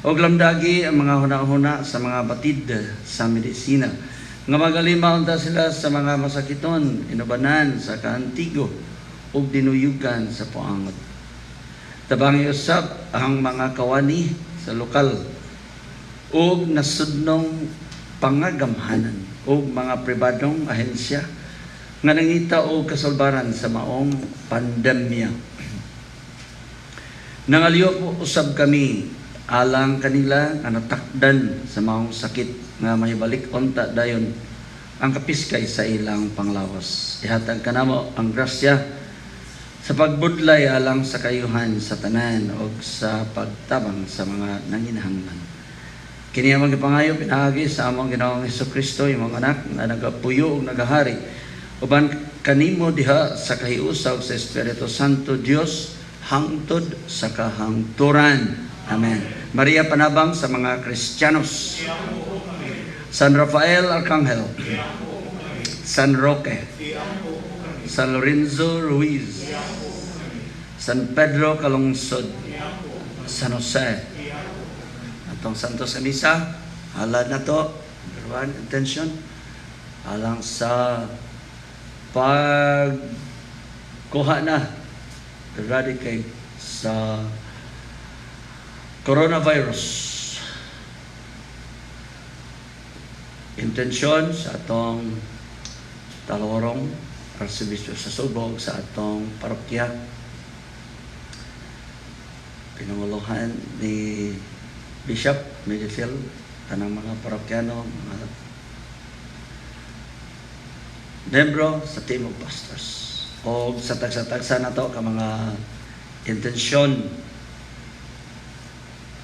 og lamdagi ang mga huna-huna sa mga batid sa medisina nga magalima unta sila sa mga masakiton, inubanan sa kaantigo ug dinuyugan sa puangot. Tabangi usab ang mga kawani sa lokal ug nasudnong pangagamhanan ug mga pribadong ahensya nga nangita og kasulbaran sa maong pandemya. Nangaliw po usab kami alang kanila nga natakdan sa maong sakit nga mahibalik unta dayon ang kapiskay sa ilang panglawas. Ihatag kanamo ang grasya sa pagbudlay alang sa kayuhan sa tanan og sa pagtabang sa mga nanginahanglan. Kini among gipangayo pinaagi sa among Ginoong Hesukristo, imong anak nga nagapuyo ug nagahari uban kanimo diha sa kahiusa ug sa Espiritu Santo Dios hangtod sa kahangturan. Amen. Maria, panabang sa mga Kristiyanos. San Rafael Arcangel, San Roque, San Lorenzo Ruiz, San Pedro Calungsod, San Jose. Atong Santos sa Misa, halad na to, number one intention, alang sa pagkuha na, eradicate sa coronavirus. Intensyon sa atong talorong Arcebispo sa Subo, sa atong parokya, pinanguluhan ni Bishop Medifil, tanang mga parokyano, mga membro sa team of pastors o sa tagsa-tagsa na to ka mga intensyon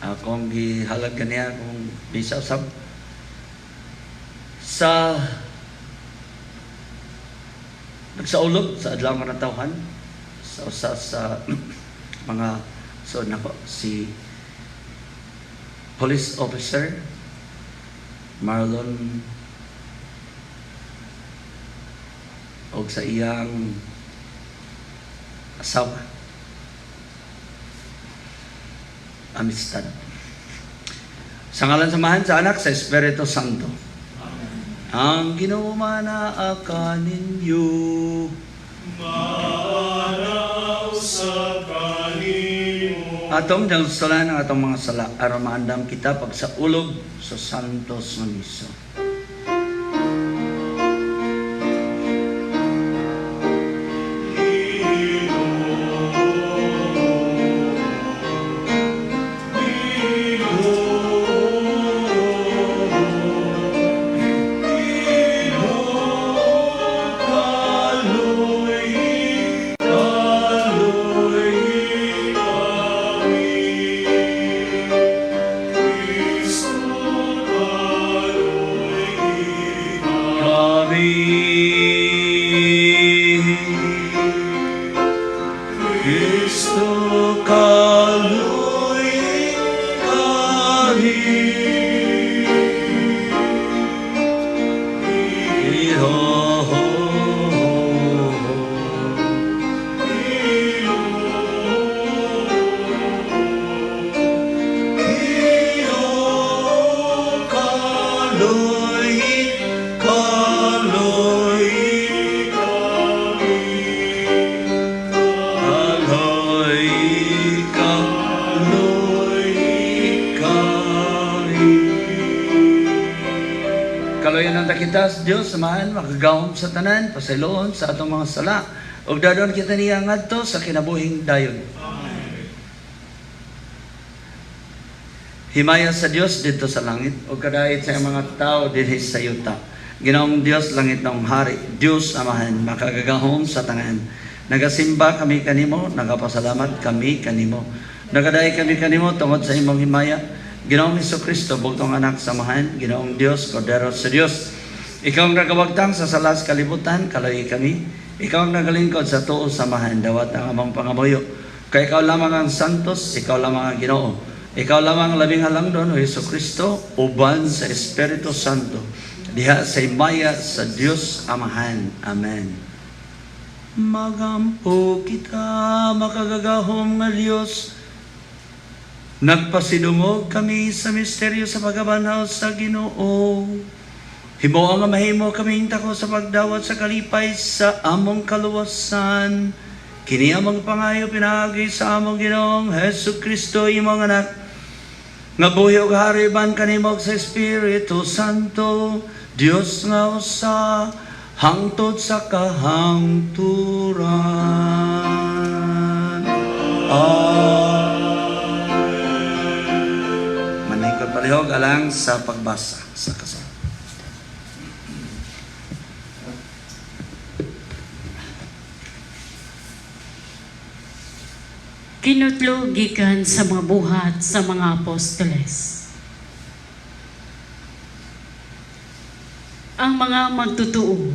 akong gihalag ganiya kung bisa usab sa nagsaulog sa adlaw nga natawhan sa usa sa mga suod nako, si police officer Marlon og sa iyang asawa Amistad. Sa ngalan sa Amahan, sa Anak, sa Espiritu Santo. Ang Ginoo manaa kaninyo. Maana usab kanimo. Atong dangsalan ang atong mga sala aron maandam kita pagsaulog sa Santos nga Misa. Kami. Kristo kaluy kami. Ginoo, kaloy, kaloy. Kaluoyan unta kita sa Dios, Amahan, makagagahom sa tanan, pasayloon sa atong mga sala, ug dadon kita niya ngadto sa kinabuhing dayon. Himaya sa Dios didto sa langit ug kadait sa iyang mga tao dinhi sa yuta. Ginoong Dios, langitnong hari, Dios Amahan, makagagahom sa tanan. Nagasimba kami kanimo, nagapasalamat kami kanimo. Nagadaig kami kanimo tungod sa imong himaya. Ginoong Kristo, bugtong anak sa Amahan, Ginoong Dios, Kordero sa Dios. Ikaw ang nagawagtang sa sala sa kalibutan, kaluoyi kami. Ikaw ang nagalingkod sa tuo sa Amahan, dawat ang among pangamuyo. Kay ikaw lamang ang santos, ikaw lamang ang Ginoo. Ikaw lamang ang labing halangdon, o Hesus Kristo, uban sa Espiritu Santo, diha sa himaya sa Dios Amahan. Amen. Magampo kita, makagagahom nga Dios. Nagpasidungog kami sa misteryo sa pagkabanhaw sa Ginoo. Himoa nga mahimo kaming tako sa pagdawat sa kalipay sa among kaluwasan. Kini among pangayo pinaagi sa among Ginoong Hesus Kristo, imong anak, nga buhi ug hari uban kanimo sa Espiritu Santo, Dios nga usa, hangtod sa kahangturan. Amen. Maningkod palihog alang sa pagbasa sa kasal. Kinutlo gikan sa mga buhat sa mga apostoles. Ang mga magtotoo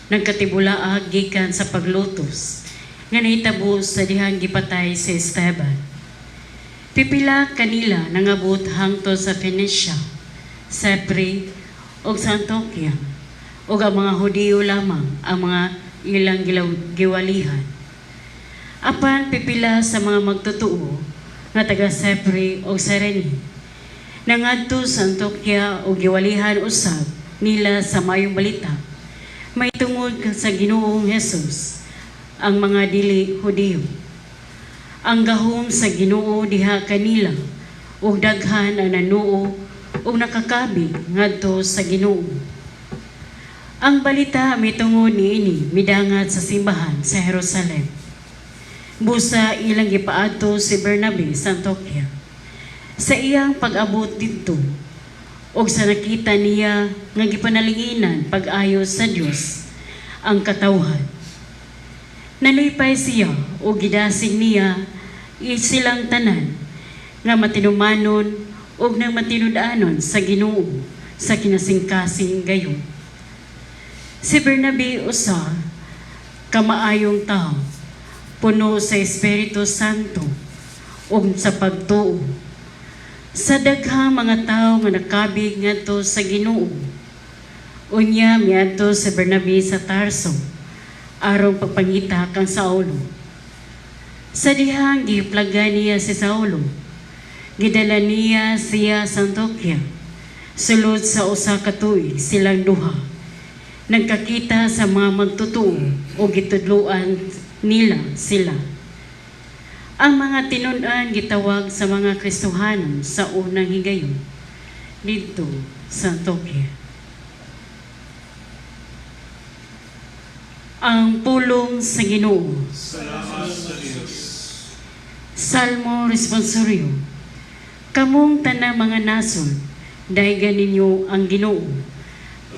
nagkatibulaag gikan sa paglutos nga nahitabo sa dihang gipatay si Esteban. Pipila kanila nangabot hangtod sa Phoenicia, Cyprus ug sa Antioquia, ug ang mga Hudiyo lamang ang mga ilang giwalihan. Apan pipila sa mga magtotoo nga taga Cyprus ug Cyrene nangadto sa Antioquia ug giwalihan usab nila sa maayong balita may tungod sa Ginoong Hesus ang mga dili Hudiyo. Ang gahom sa Ginoo diha kanila ug daghan ang nanuo ug nakakabig ngadto sa Ginoo. Ang balita mitungod niini midangat sa simbahan sa Jerusalem. Busa ilang gipaadto si Bernabe sa Antioquia. Sa iyang pag-abot didto ug sa nakita niya nga gipanalinginan pag-ayo sa Dios ang katawhan, nalipay siya ug gidasig niya silang tanan nga matinumanon ug nang matinud-anon sa Ginoo sa kinasingkasing gayon. Si Bernabe usa ka maayong tawo, puno sa Espiritu Santo ug sa pagtuo. Sa daghang mga tawo nga nakabig ngadto sa Ginoo. Unya miadto si Bernabe sa Tarso aron pagpangita kang Saulo. Sa dihang gihiplagan niya si Saulo, gidala niya siya sa Antioquia. Sulod sa usa ka tuig silang duha nagkakita sa mga magtotoo o gitudloan nila sila. Ang mga tinun-an gitawag sa mga Kristohanon sa unang higayon didto sa Antioquia. Ang pulong sa Ginoo. Salamat sa Dios. Salmo Responsorio. Kamong tanang mga nasod, daygan ninyo ang Ginoo.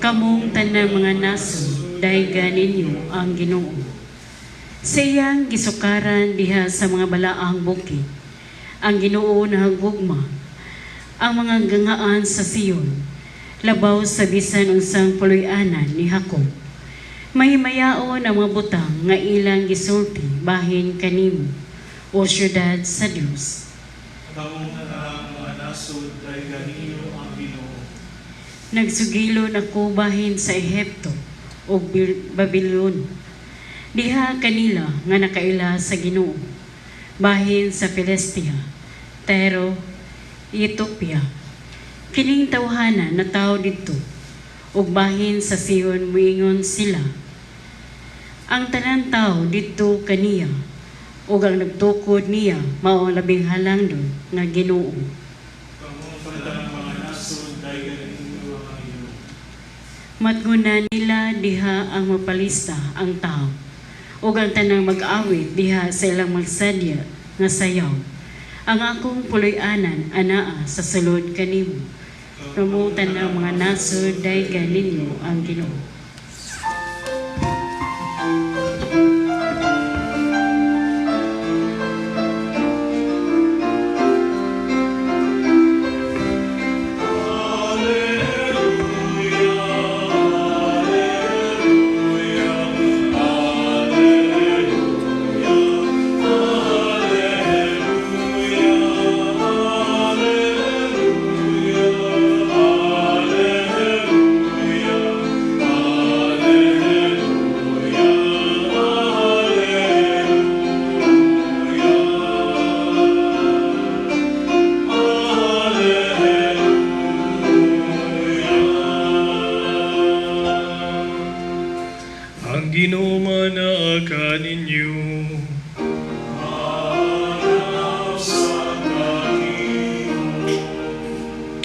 Kamong tanang mga nasod, daygan ninyo ang Ginoo. Sa iyang gisukaran diha sa mga balaang bukid, ang Ginoo nahagugma ang mga gangaan sa Sion, labaw sa bisan unsang puloy-anan ni Jacob. Mahimayaon ang mga butang nga ilang gisulti bahin kanimo, o syudad sa Dios. Kamong tanang mga nasod, daygan ninyo ang Ginoo. Nagsugilon ako bahin sa Ehipto ug Babilon. Diha kanila nga nakaila sa Ginoo. Bahin sa Filistia, Tiro, Ethiopia. Kining tawhana na tao didto ug bahin sa Sion moingon sila. Ang tanan tao didto kaniya ug ang nagtukod niya mao ang labing halangdon nga Ginoo. Kamong tanang mga nasod, daygan ninyo ang Ginoo. Matnguna nila diha ang mapalista ang tao, ug ang tanang mag-awit diha sa ilang magsadya nga sayaw. Ang akong puloy-anan anaa sa sulod kanimo. Kamo tanang mga nasod, daygan ninyo ang Ginoo. Ang Ginoo manaa kaninyo.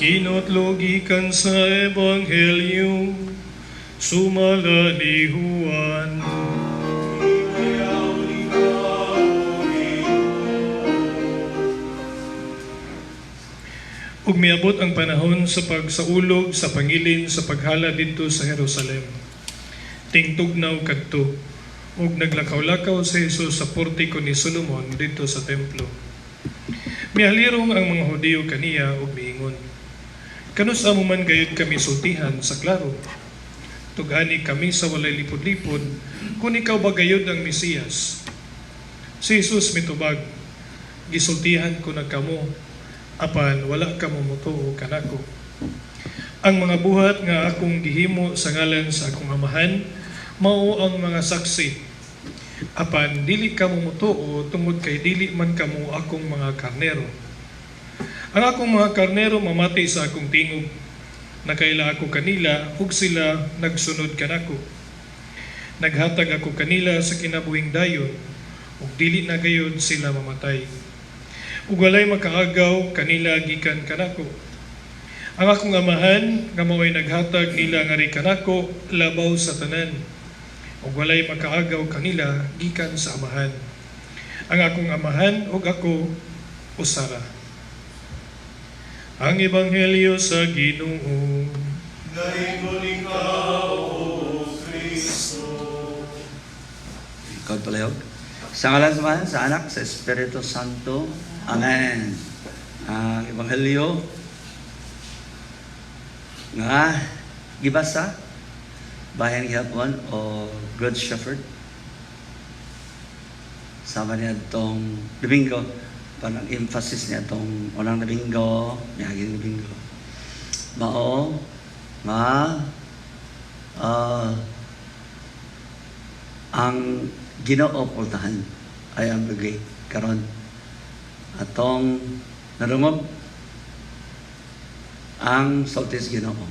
Kinotlo gikan sa Ebanghelyo, sumala ni Juan. Ug miabot ang panahon sa pagsaulog sa pangilin sa paghala didto sa Jerusalem. Tingtugnaw kadto ug naglakaw-lakaw si Jesus sa portiko ni Solomon didto sa templo. Mihalirong ang mga Hudiyo kaniya ug miingon, "Kanus-a mo man gayud kami sultihan sa klaro? Tug-ani kami sa walay lipod-lipod kung ikaw ba gayud ang Mesiyas?" Si Jesus mitubag, "Gisultihan ko na kamo, apan wala kamo motuo kanako. Ang mga buhat nga akong gihimo sa ngalan sa akong Amahan, mao ang mga saksi. Apan dili kamo motuo tungod kay dili man kamo akong mga karnero. Ang akong mga karnero mamati sa akong tingog. Nakaila ako kanila ug sila nagsunod kanako. Naghatag ako kanila sa kinabuhing dayon ug dili na gayud sila mamatay. Ug walay makaagaw kanila gikan kanako. Ang akong Amahan nga mao'y naghatag nila ngari kanako labaw sa tanan, ug walay makaagaw kanila gikan sa Amahan. Ang akong Amahan ug ako usa ra." Ang Ebanghelyo sa Ginoo. Daygon ikaw, O Kristo. Ikaw palihog. Sa ngalan sa Amahan, sa Anak, sa Espiritu Santo. Amen. Ang Ebanghelyo nga gibasa bahin gihapon o Good Shepherd sama niya itong Domingo, parang emphasis niya itong unang Domingo, miaging Domingo, mao nga ang Ginoo pultahan. I am the gate. Karon atong narungog ang sulti sa Ginoo,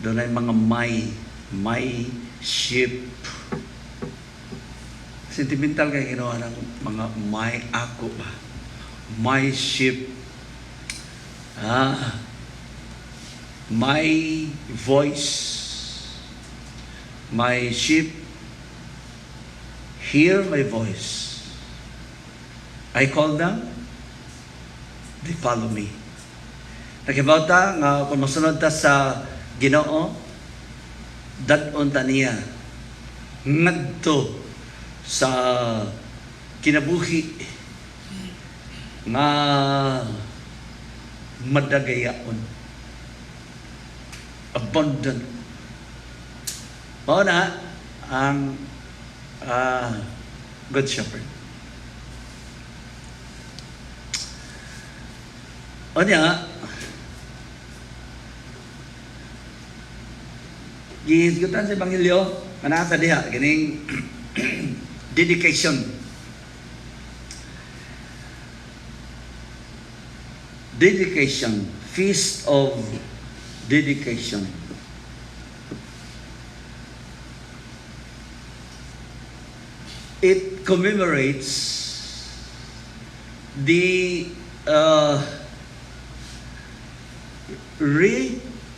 dunay mga my sheep. Sentimental kay Ginoo ng mga my, ako ba, my sheep, my voice, my sheep hear my voice. I call them, they follow me. Nakibaw ta nga kung masunod ta sa Ginoo, dad-on ta niya ngadto sa kinabuhi nga madagayaon, abundant. Mao na ang Good Shepherd. Unya, gihisgutan sa Ebanghelyo, kanang sa diha, kining dedication. Dedication, Feast of Dedication. It commemorates the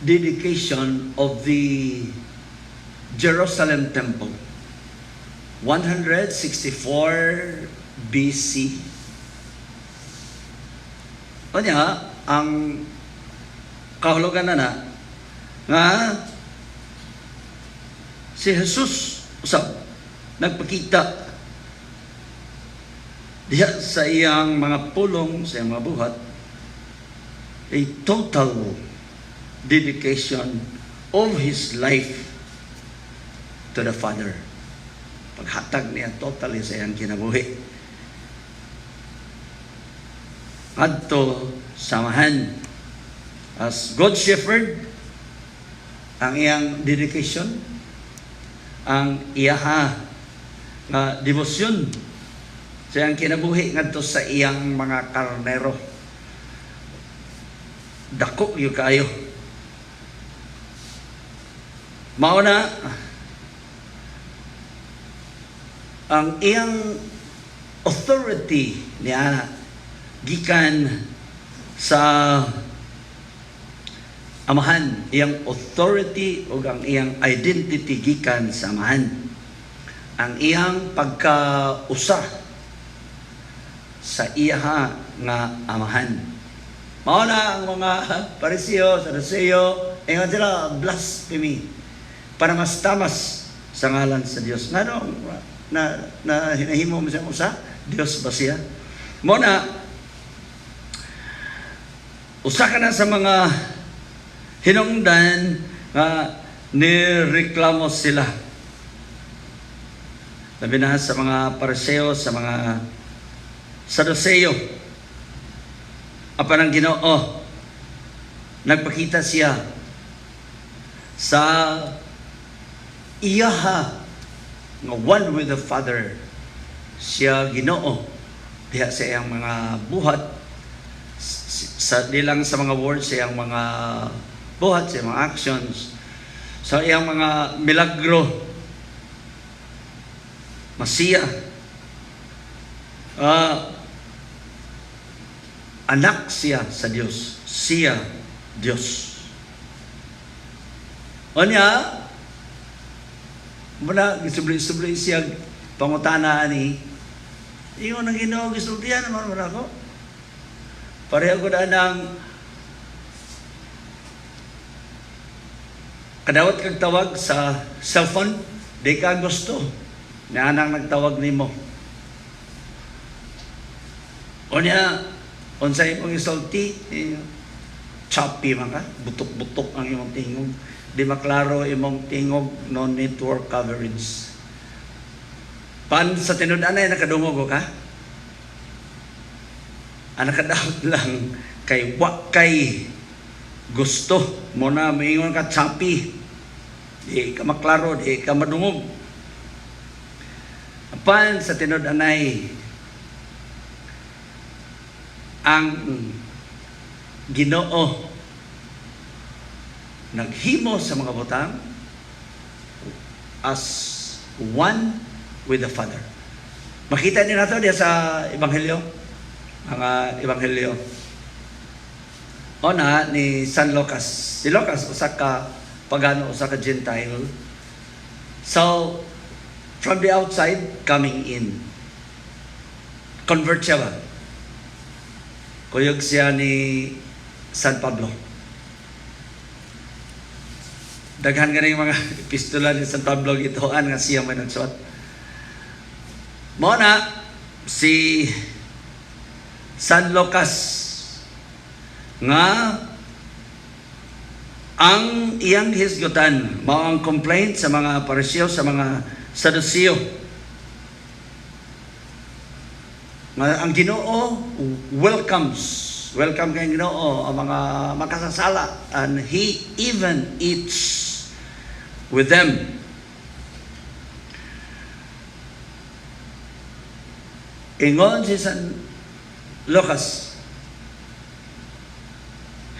dedication of the Jerusalem Temple. 164 BC. Unya, ang kahulugan na na nga si Jesus usab nagpakita diha sa iyang mga pulong, sa iyang mga buhat, a total dedication of his life to the Father. Paghatag niya totally sa iyang kinabuhi adto sa Amahan. As God Shepherd, ang iyang dedication, ang iyaha nga debosyon sa iyang kinabuhi ngadto sa iyang mga karnero. Dako gyud kaayo. Mao na ang iyang authority niya gikan sa Amahan, iyang authority o ang iyang identity gikan sa Amahan. Ang iyang pagkausa sa iyaha nga Amahan. Mao na ang mga Pariseo, Saduceo, ingon sila blasphemy para mas tamas sa ngalan sa Dios. Ngano na na hinahimo mo siya usa? Dios ba siya? Mao na usa ka na sa mga hinungdan nga nireklamo sila. Labi na sa mga Pariseo, sa mga Saduceo. Apan ang Ginoo, nagpakita siya sa iyaha nga one with the Father, siya Ginoo diha sa iyang mga buhat, sa di lang sa mga words, sa iyang mga buhat, sa iyang mga actions, sa iyang mga milagro. Masiya, anak siya sa Dios, siya Dios. Unya muna gisubli-subli siya pangutana ani, ingon ang Ginoo, gisultihan naman man ako. Pareho ko na ng kadawat kag tawag sa cellphone, di ka gusto na anang nagtawag nimo. Unya, unsay imong isulti, eh, choppy man ka, butok-butok ang imong tingog, di maklaro imong tingog, no network coverage. Pan sa tinud-anay nakadungog ka? Ang nakadaot lang kay wa kay gusto mo na maingon ka choppy, di ka maklaro, di ka madungog. Apan sa tinud-anay ang Ginoo naghimo sa mga butang as one with the Father. Makita ni nato diya sa Ebanghelyo, mga Ebanghelyo. Ona ni San Lucas. Si Lucas usa ka pagano, usa ka Gentile. So from the outside coming in. Convert siya ba? Kuyog siya ni San Pablo. Daghan ganing mga epistola ni San Pablo gituan nga siya may nagsuwat. Mao na si San Lucas nga ang iyang hisgutan mao ang complaint sa mga Pariseo, sa mga Saduceo. Nga ang Ginoo welcomes, welcome kay Ginoo ang mga makasasala, and he even eats with them. Ingon si San Lucas,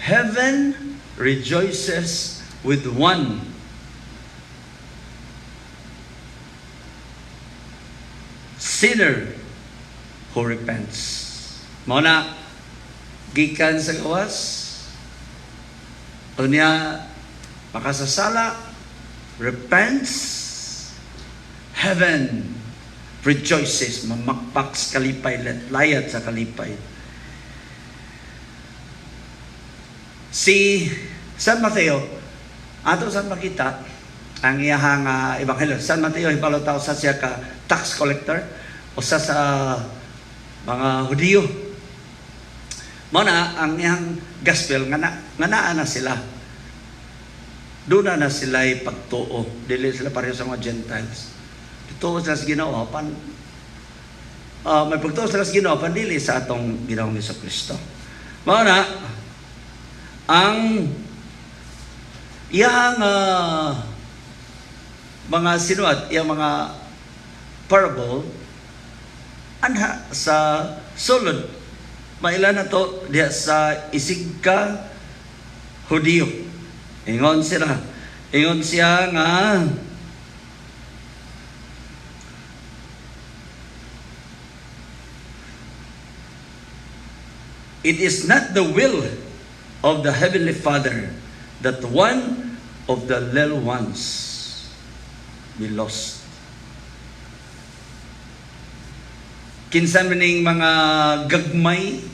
heaven rejoices with one sinner who repents. Mao na gikan sa gawas, Unya makasasala, repents, heaven rejoices, mamakpak sa kalipay, layad sa kalipay. Si San Mateo, ato sa makita ang iyahang ebanghelyo. San Mateo hibalo ta usa siya ka tax collector, usa sa mga Hudiyo. Mao na ang iyang gospel nga na, nga naa na sila. Doon na sila pagtuo. Dili sila pareho sa mga Gentiles. Tuo sila sa Ginoo pan may pagtuo sila sa Ginoo pan dili sa atong Ginoong Kristo. Mao na ang iyang mga sinuat, iyang mga parable anha sa sulod. Maila na to diha sa isig ka Hudiyo. Ingon sila. Ingon siya nga it is not the will of the Heavenly Father that one of the little ones be lost. Kinsa maning mga gagmay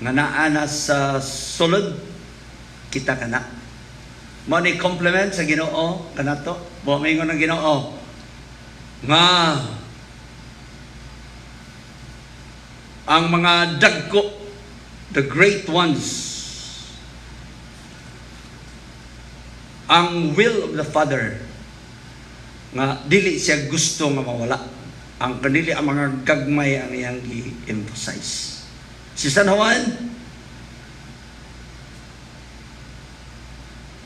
nga naa na sa sulod, kita kana. Mao ni compliment sa Ginoo kanato. Mao mingon ang Ginoo nga ang mga dagko, the great ones, ang will of the Father nga dili siya gusto nga mawala. Ang kanili ang mga gagmay ang iyang gi-emphasize. Si San Juan,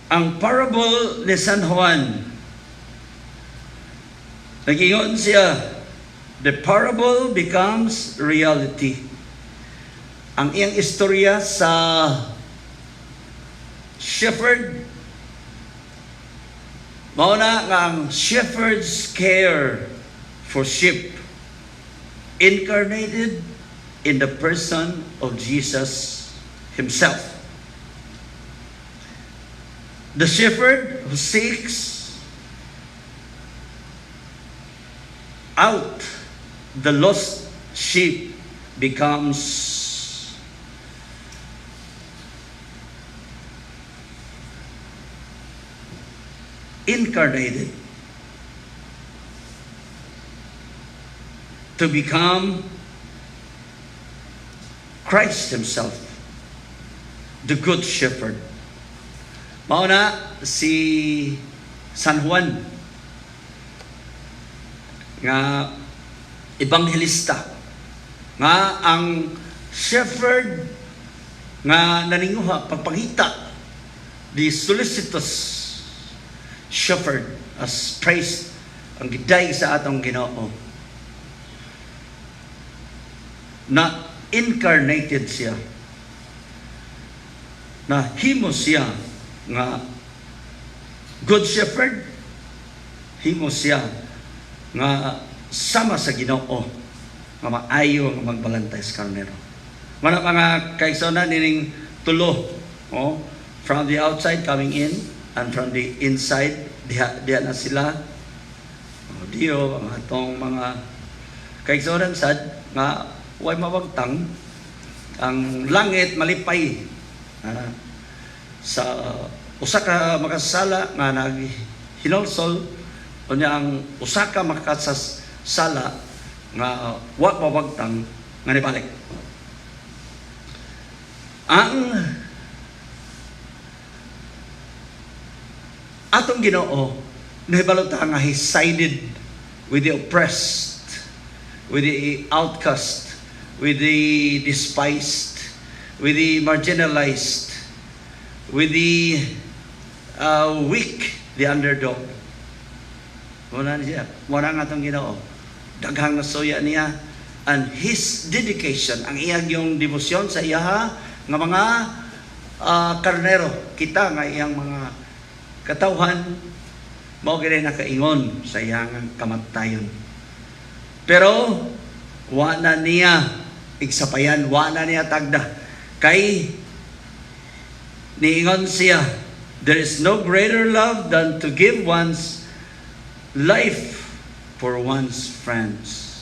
ang parable ni San Juan, nag-ingon siya, the parable becomes reality. Ang iyang istorya sa shepherd, mao na nga ang shepherd's care for sheep incarnated in the person of Jesus himself. The shepherd who seeks out the lost sheep becomes incarnated to become Christ himself, the good shepherd. Mao na si San Juan nga ebanghelista nga ang shepherd nga naninguha pagpangita, the solicitous shepherd as praised ang giday sa atong Ginoo, na incarnated siya, na himo siya nga good shepherd, himo siya nga sama sa Ginoo nga maayo nga magbalantay sa karnero. Mana mga kaigsuonan, nining tulo, oh, from the outside coming in and from the inside, diha diha na sila. Oh, Dio ang atong mga kaigsuonan sad nga way mawagtang ang langit malipay sa usa ka makasala nga naghinulsol, unya ang usa ka makasasala nga wa mawagtang nga nibalik. Ang atong Ginoo, nahibalo ta nga he sided with the oppressed, with the outcast, with the despised, with the marginalized, with the weak, the underdog. Muna siya. Muna nga atong Ginoo. Daghang nasuya niya and his dedication, ang iyang yung debosyon sa iyaha nga mga karnero, kita nga iyang mga katawhan, mao gid nakaingon sa iyang kamatayon. Pero wa na niya igsapayan, wa na niya tagda. Kay Niingon siya, "There is no greater love than to give one's life for one's friends."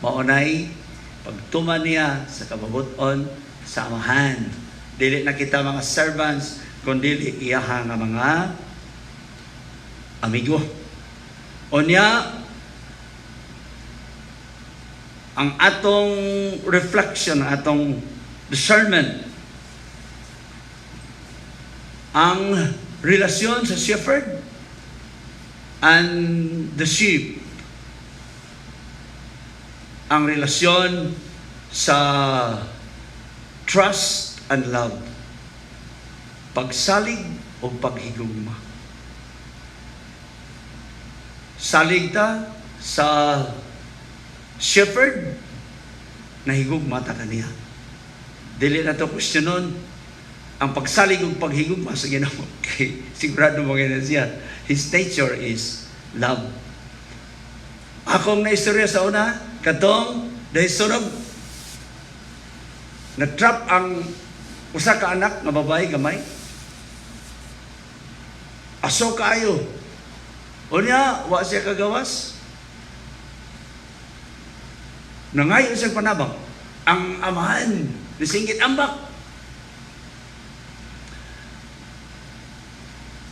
Maunay pagtuman niya sa kabubut-on sa Amahan. Dili na kita mga servants, kundi iyaha nga mga amigo. Unya, ang atong reflection, ang atong discernment, ang relasyon sa shepherd and the sheep, ang relasyon sa trust and love, pagsalig o paghigugma. Salig ta sa shepherd, nahigugma ta kaniya. Dili na to questionon ang pagsalig ug paghigugma sa Ginoo kay sigurado mo na siya. His nature is love. Akong naistorya sa una, katong dahil sunog, na-trap ang usa ka anak nga babae gamay. Aso kaayo. Unya, wa siya kagawas. Nangayo siya panabang. Ang amahan, nisingit, "Ambak."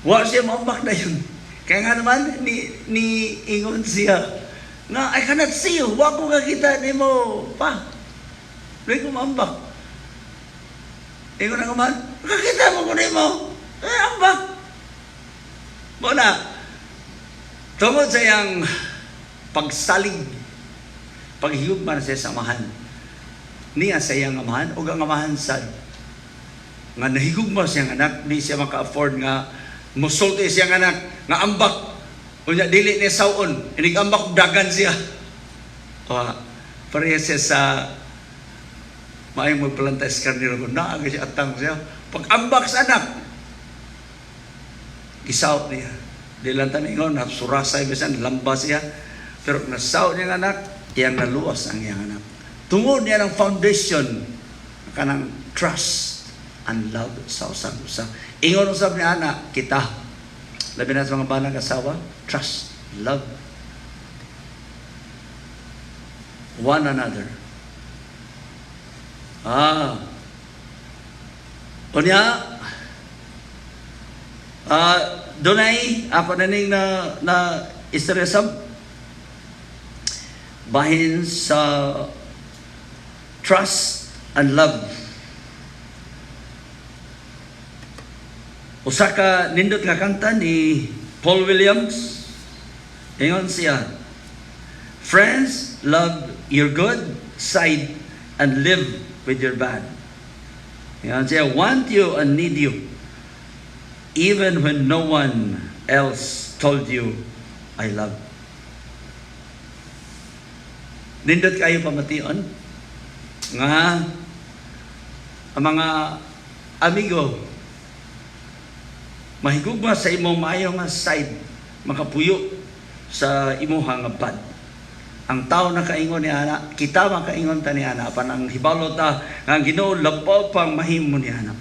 Wa siya maambak na yun. Kaya nga naman, ni ingon siya, nga, "I cannot see you. Wa ko kakita nimo pa. Di ko maambak." Ingon ang amahan, "Kakita mo ko nimo. Eh, ambak." Mao na, tungod sa iyang pagsalig, paghigugma na siya sa amahan, niya sa iyang amahan, o ang amahan sad, nga nahigugma siyang anak, di siya maka-afford nga musulti siyang anak, nga ambak, unya dili niya sawon, inig ambak, dagan siya. O, pareha siya sa maayong magplanta sa karnero ko, naa siya atang siya. Pag ambak sa anak, gisaw niya. Di lang taningon, surasay bisan, lamba siya. Pero nasaw niya ang anak, iyang naluwas ang iyang anak. Tungod niya ng foundation, kanang trust and love sa usag usa. Ingon usab ni anak, kita, labi na sa mga balang asawa, trust, love one another. Ah. Unya, dunay ako na ning na istorya sab bahin sa trust and love. Usa ka nindot nga kanta ni Paul Williams. Ingon siya, "Friends, love your good side and live with your bad." Ingon siya, "Want you and need you even when no one else told you I love." Nindot kayo pamation nga ang mga amigo mahigugma sa imong maayo nga side, makapuyo sa imuha nga bad. Ang tao na kaingon ni ana, kita makaingon ta ni ana, apan ang hibalo ta nga ang Ginoo labaw pang mahimo ni ana.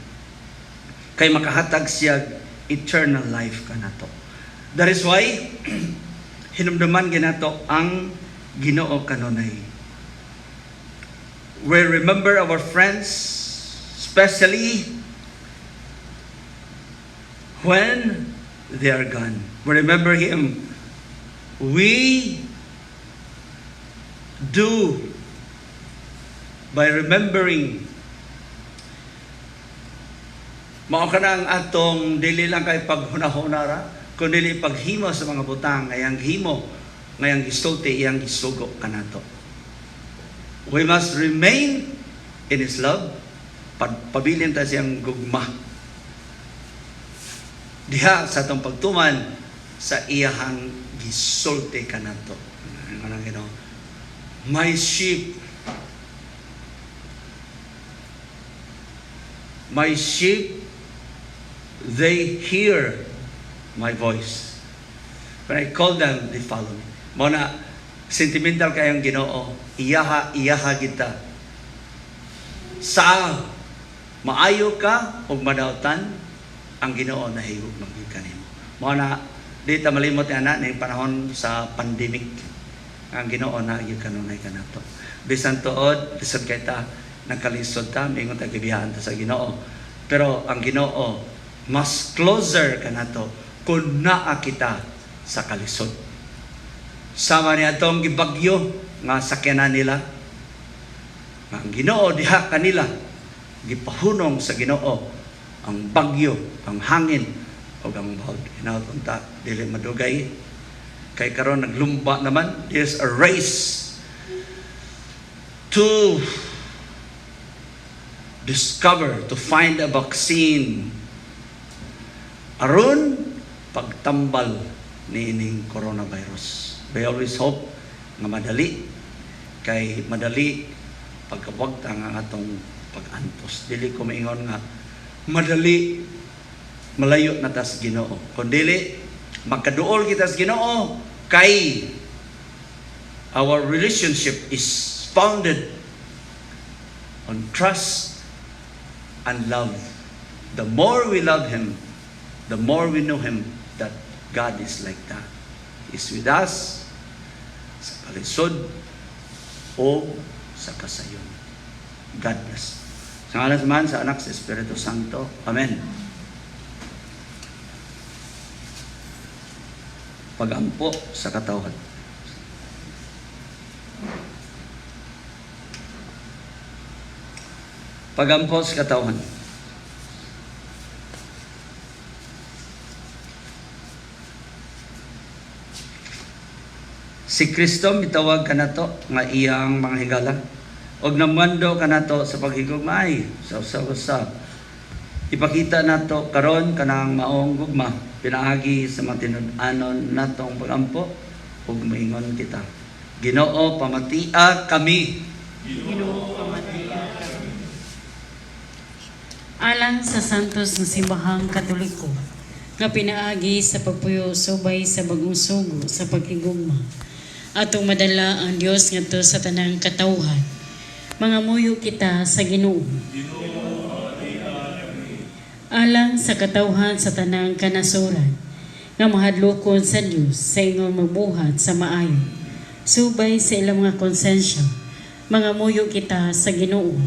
Kay makahatag siya eternal life kanato. That is why hinumduman ginato ang Ginoo kanunay. We remember our friends, especially when they are gone. We remember Him. We do by remembering. Mao kana ang atong dili lang kay paghunahuna ra, kundi paghimo sa mga butang ngayang himo, ngayang gisulti, iyang gisugo kanato. We must remain in His love. Pabilin ta siyang gugma. Diha sa atong pagtuman sa iyahang gisulti kanato. Ano ang Ginoo? "My sheep, my sheep, they hear my voice. When I call them, they follow me." Mao na, sentimental kayong Ginoo. Iyaha, iyaha kita. Sa Maayo ka ug madautan, ang Ginoo nahigugma man gyud kanimo. Mao na di ta malimot ana ning panahon sa pandemic. Ang Ginoo na gyud kanunay kanato. Bisan tuod, bisan kay ta nagkalisod ta, mingon ta gibiyaan ta sa Ginoo. Pero ang Ginoo mas closer kanato kung naa kita sa kalisod. Sama ni atong gibagyo nga sakyanan nila. Nga ang Ginoo diha kanila gipahunong sa Ginoo ang bagyo, ang hangin ug ang bahod. Hinaot unta dili madugay kay karon naglumba naman. There's a race to discover, to find a vaccine aron pagtambal niining coronavirus. We always hope nga madali, kay madali pagkawagtang ang atong pag-antos. Dili ko maingon nga madali malayo na tas Ginoo. Kung dili magkaduol kita sa Ginoo kay our relationship is founded on trust and love. The more we love Him, the more we know Him, that God is like that. He is with us sa kalisod o sa kasayon. God bless. Sa ngalan sa Amahan, sa Anak, sa Espiritu Santo. Amen. Pagampo sa katawhan. Pagampo sa katawhan. Si Kristo mitawag kanato nga iyang mga higala og namando kanato sa paghigugmaay sa usa-usa. Ipakita nato karon kanang maong gugma pinaagi sa matinud-anon natong pagampo ug moingon kita. Ginoo, pamatia kami. Ginoo, pamatia kami. Alang sa Santos ng Simbahang Katoliko nga pinaagi sa pagpuyo subay sa bagong sugo sa paghigugma, atong madala ang Dios ngadto sa tanang katawhan. Mangamuyo kita sa Ginoo. Alang sa katawhan sa tanang kanasuran nga mahadlokon sa Dios sa ingon magbuhat sa maayo subay sa ilang mga konsensya, mangamuyo kita sa Ginoo.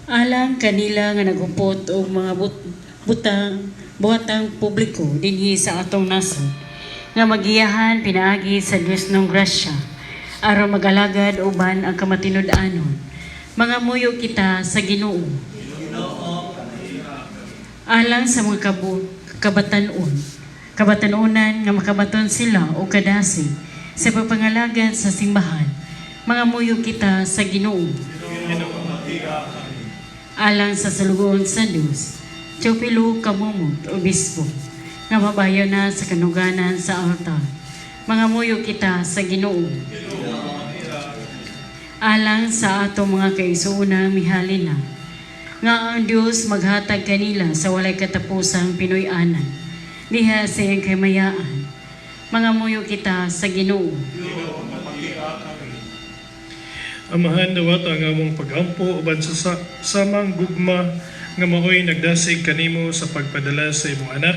Alang kanila nga nagupot og mga butang buhatang publiko dinhi sa atong nasod nga magiyahan pinaagi sa Dios ng grasya aron mag-alagad uban ang kamatinud-anon, mangamuyo kita sa Ginoo. Alang sa mga kabatanunan nga makabaton sila og kadasig sa pagpangalagad sa simbahan, mangamuyo kita sa Ginoo. Alang sa salugoon sa Dios, Teofilo Camomot, Obispo, nga mabayo na sa kanuganan sa altar, mangamuyo kita sa Ginoo. Alang sa atong mga kaigsuonang mihalin na, nga ang Dios maghatag kanila sa walay katapusang Pinoy-anan, diha sa iyang kamayaan, mangamuyo kita sa Ginoo. Amahan, dawata ang among pagampo uban sa samang gugma nga maoy nagdasig kanimo sa pagpadala sa imong anak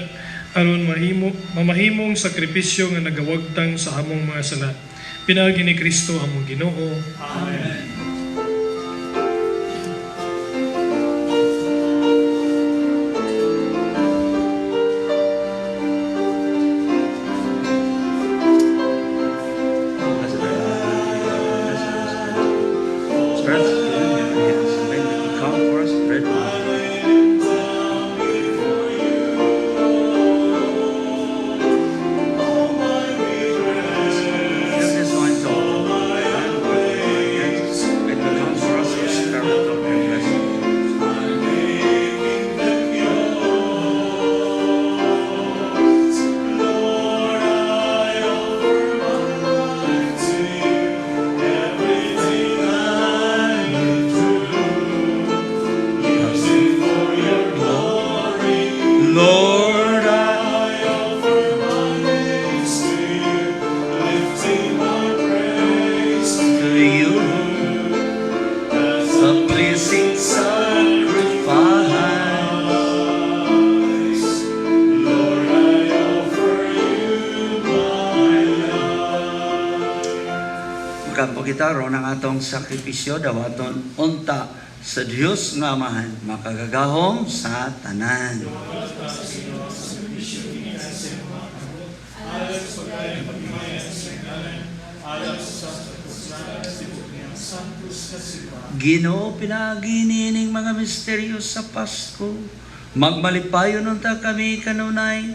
aron mahimo mamahimong sakripisyo nga nagawagtang sa among mga sala. Pinaagi ni Kristo among Ginoo. Amen. Come for us, bread. This one is all. kita ron ang atong sakripisyo dawaton unta sa Dios nga Amahan makagagahom sa tanan. Ginoo, pinaagi niining mga misteryo sa Pasko. Magmalipayon unta kami kanunay.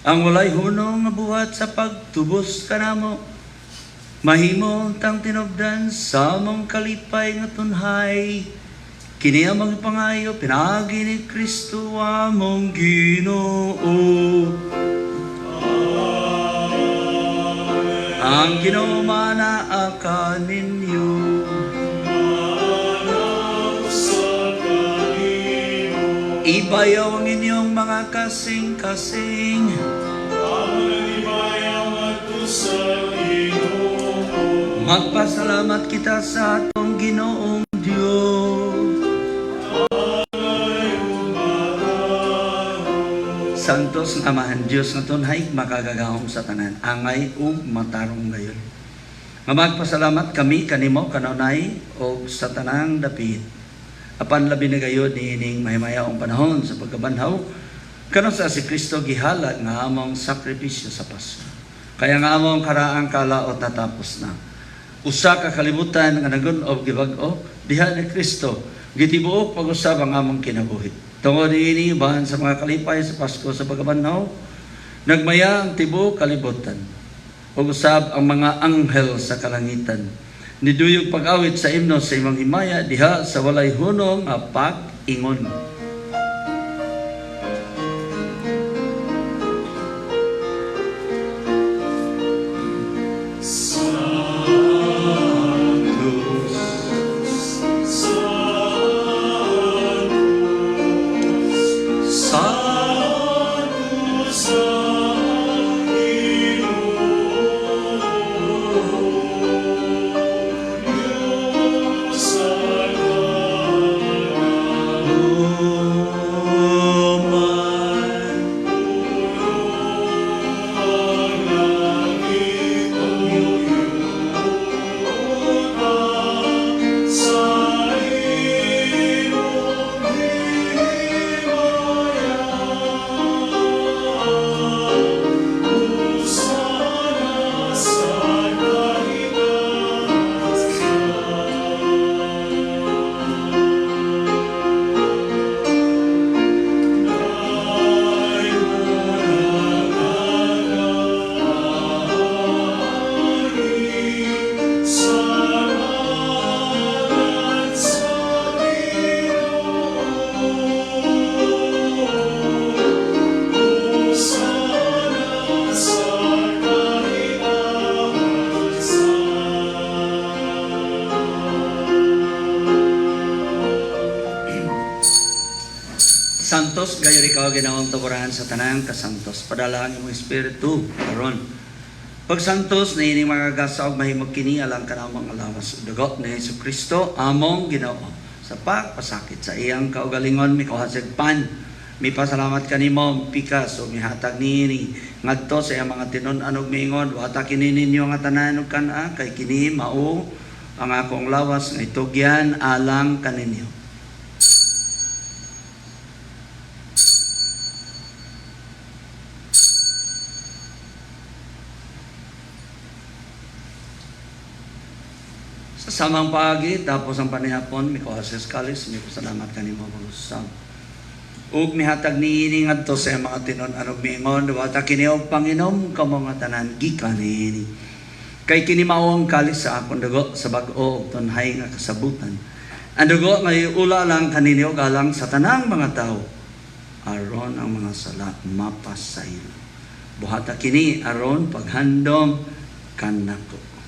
Ang walay hunong nga buhat sa pagtubos kanamo. Mahimo untang tinubdan sa among kalipay nga tunhay. Kini among pangayo pinaagi ni Kristo among Ginoo. Ang Ginoo manaa kaninyo. Ibayaw ang inyong mga kasing-kasing. Magpasalamat kita sa atong Ginoong Diyos. Santos nga Amahan Diyos nga tunhay makagagahom sa tanan, angay ug matarong gayon. Nga magpasalamat kami kanimo kanunay og sa tanang dapit. Apan labi na gayud niining mahimayaong panahon sa pagkabanhaw kanus-a si Kristo gihalad nga among sakripisyo sa Pasko. Kaya nga among karaang kalaot natapos na. Usa ka kalibutan nga nagun-ob gibag-o diha ni Kristo gitibuok pag-usab ang among kinabuhi. Tungod niini bahan sa mga kalipay sa Pasko sa pagkabanhaw, nagmaya ang tibuok kalibutan ug usab ang mga anghel sa kalangitan. Niduyog pag-awit sa imno sa imong himaya diha sa walay hunong nga pag-ingon. Santos, gayon ikaw Ginoong tuboran sa tanang kasantos. Padala ang imong espiritu karon. Pag santos na ining mga gasa og mahimong kini alang kanamong alawas ug dugo ni Hesus Kristo among Ginoo sa pagpasakit sa iyang kaugalingon mikuha sig pan. Mipasalamat kanimo pikas ug mihatag niini ngadto sa iyang mga tinun-an ug miingon, buhata kini ninyo nga tanan ug kan-a kay kini mao ang akong lawas nga itugyan alang kaninyo. Sa samang paagi, tapos ang panihapon, mikuha sa kalis, mipasalamat kanimo mag-usab. Ug mihatag niini ngadto sa iyang mga tinun-an ug miingon, duwata kini og panginom kamo nga tanan gikan niini. Kay kini mao ang kalis sa akong dugo sa bag-o ug tunhay nga kasabutan. Ang dugo nga iula lang kaninyo alang sa tanang mga tawo aron ang mga sala mapasaylo. Buhata kini aron paghandom kanako.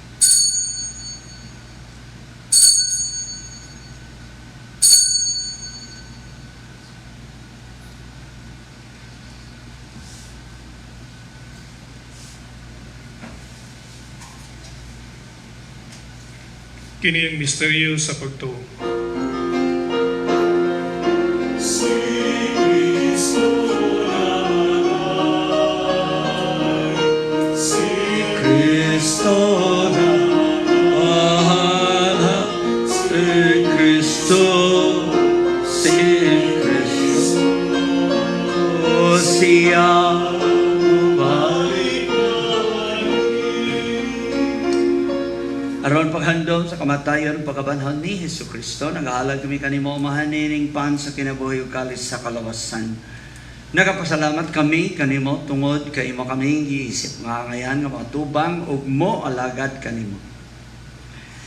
Kini ang misteryo sa pagtuo. Si Kristo namatay, si Kristo na siya balik. Aron paghandom sa kamatayon pagkabanhaw ni Hesus Kristo, nagahalad kami kanimo, Amahan, nining pan sa kinabuhi ug kalis sa kalawasan. Nagapasalamat kami kanimo tungod kay imo kaming giisip nga angayan nga mga tubang ug mo alagad kanimo.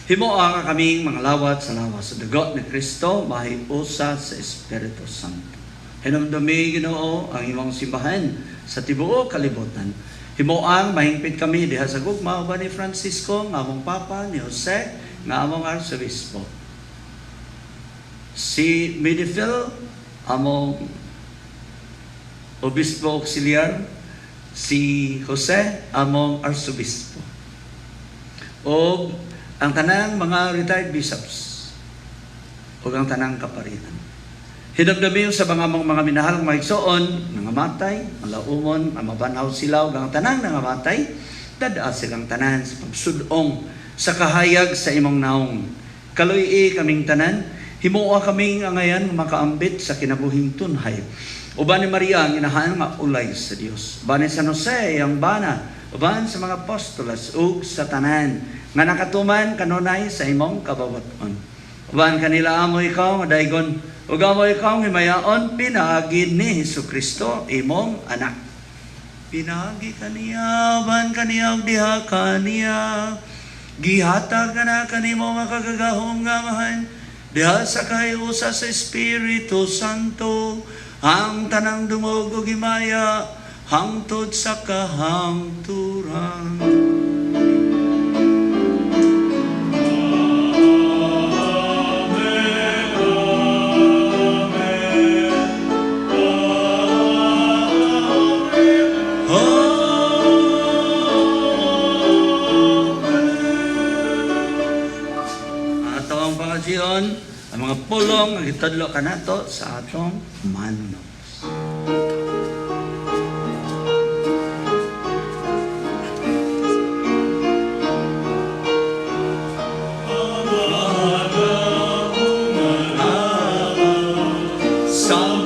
Himoa nga kaming mga lawat sa lawas sa dugo ni Kristo mahiusa sa Espiritu Santo. Hinumdumi, Ginoo, ang imong simbahan sa tibuok kalibutan. Himoang mahingpit kami diha sa gugma uban ni Francisco nga among Papa, ni Jose nga among Arsobispo, si Medifil among Obispo Auxiliar, si Jose among Arsobispo, o ang tanang mga retired bishops ug ang tanang kaparian. Hinumdumi sa mga among mga minahal nga mga igsoon nangamatay, malaumon, ang mabanhaw sila ug ang tanang nangamatay, dad-a silang tanan sa pagsudong sa kahayag sa imong naong. Kaluy-i kaming tanan, himoa kaming angayan nga makaambit sa kinabuhing tunhay. Uban ni Maria ang inahan nga ulay sa Dios. Uban ni San Jose ang bana, uban sa mga apostoles ug sa tanan nga nakatuman kanunay sa imong kababot-on. Uban kanila amo ikaw nga daygon ug amo ikaw nga himayaon pinaagi ni Hesus Kristo imong anak. Pinaagi kaniya, uban kaniya ug diha kaniya, gihatag na kanimo nga kagagahom nga Amahan diha sa kahiusa sa Espiritu Santo ang tanang dungog ug himaya hangtod sa kahangturan. Ato ang pangajion, ang mga pulong ang gitudlo kanato sa atong Manunubos. Sa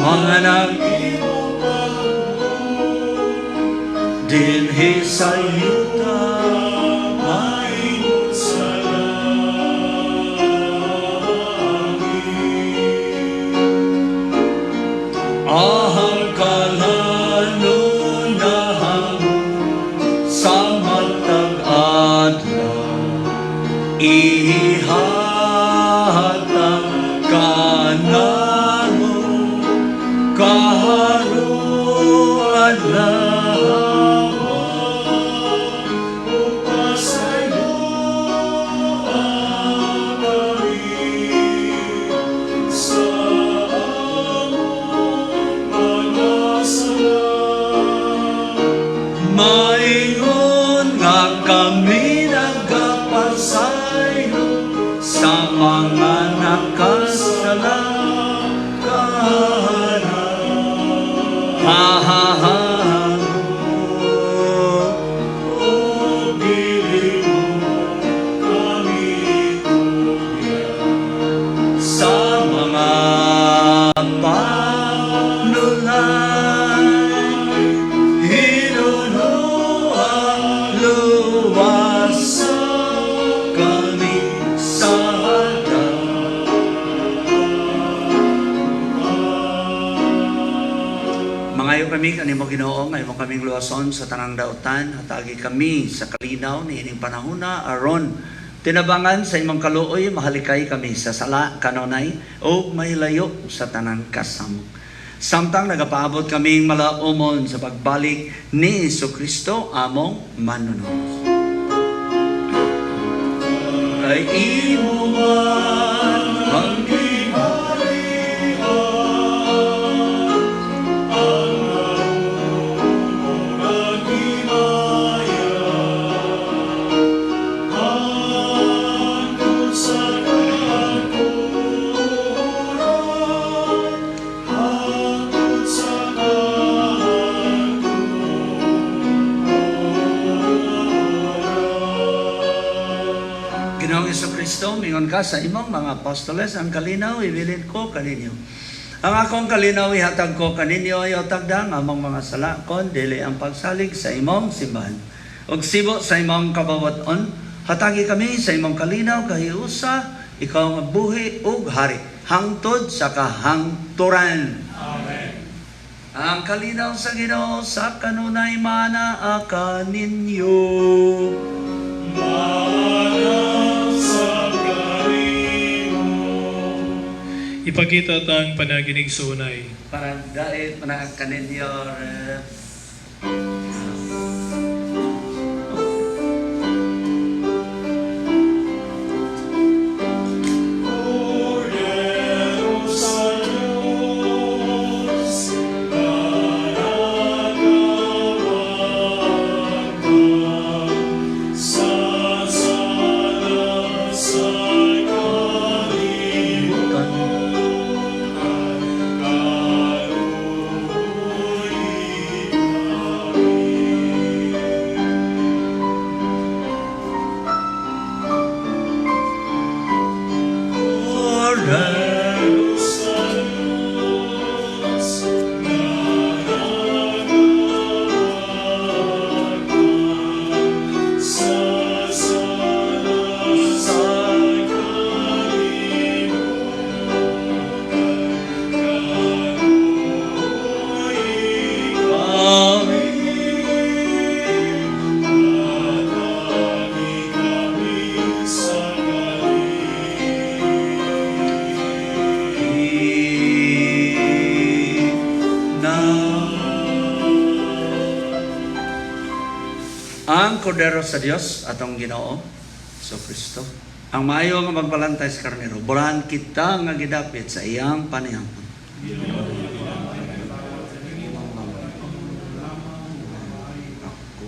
mga nag dinhi sa yuta Maingon sa langit. Ahang kalanunahang sa matag adlaw ihatag kanamo kaharong adlaw. Upasaylo kami sa among mga sala. Maingon nga kami nagapasaylo sa mga nakasala kana. Ha ha ha ha. O dili mo kami tugyan Sa mga panulay, hinunuha luwas kami sa daw. Mangayo kami kanimo, Ginoo, nga imo kaming luwason sa tanang dautan, hatagi kami sa kalinaw niining panahona aron tinabangan sa imong kaluoy mahalikay kami sa sala kanunay ug mahilayo sa tanang kasamok. Samtang nagapaabot kaming malaumon sa pagbalik ni Kristo among Manunubos. Kay imo man ang gingharian, ang nga himaya, Ginoong Kristo, mingon ka sa imong mga apostoles, ang kalinaw ibilin ko kaninyo. Ang akong kalinaw ihatag ko kaninyo, ayaw tagda ang among mga sala, kon dili ang pagsalig sa imong simbahan. Og sibo sa imong kabawat-on, hatagi kami sa imong kalinaw kahiusa, ikaw nga buhi ug hari, hangtod sa kahangturan. Amen. Ang kalinaw sa Ginoo sa kanunay manaa kaninyo. Ipakita tang panaginig sunay. Parang dait manaa kaninyo. Rep. Cordero sa Diyos, nananawagan sa sala sa kalibutan, kaluoy kami. Cordero Sa Diyos, nananawagan sa sala sa kalibutan, kaluoy kami. Hatagi kami sa na ang kordero sa Dios atong Ginoo so Kristo ang maayo nga magbalantay sa karnero, burahan kita nga gidapit sa iyang panihampon. Ako.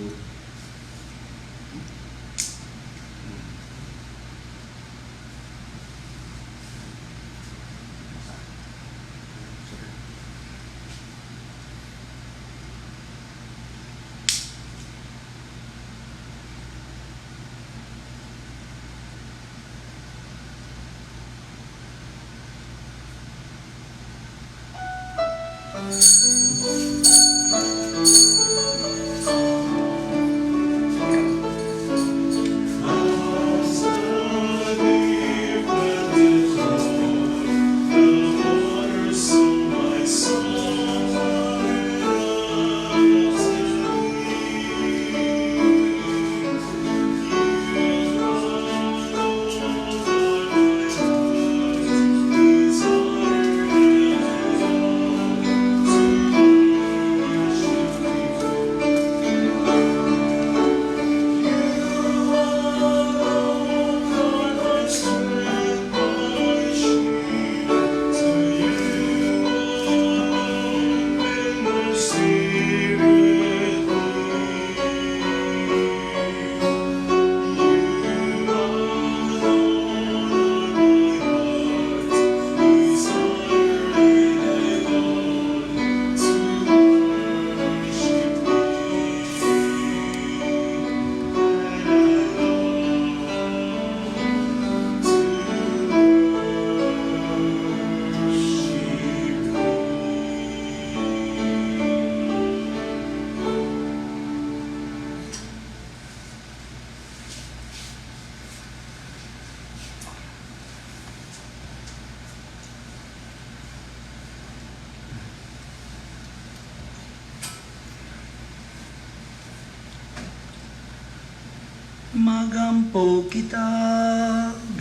Magampo kita,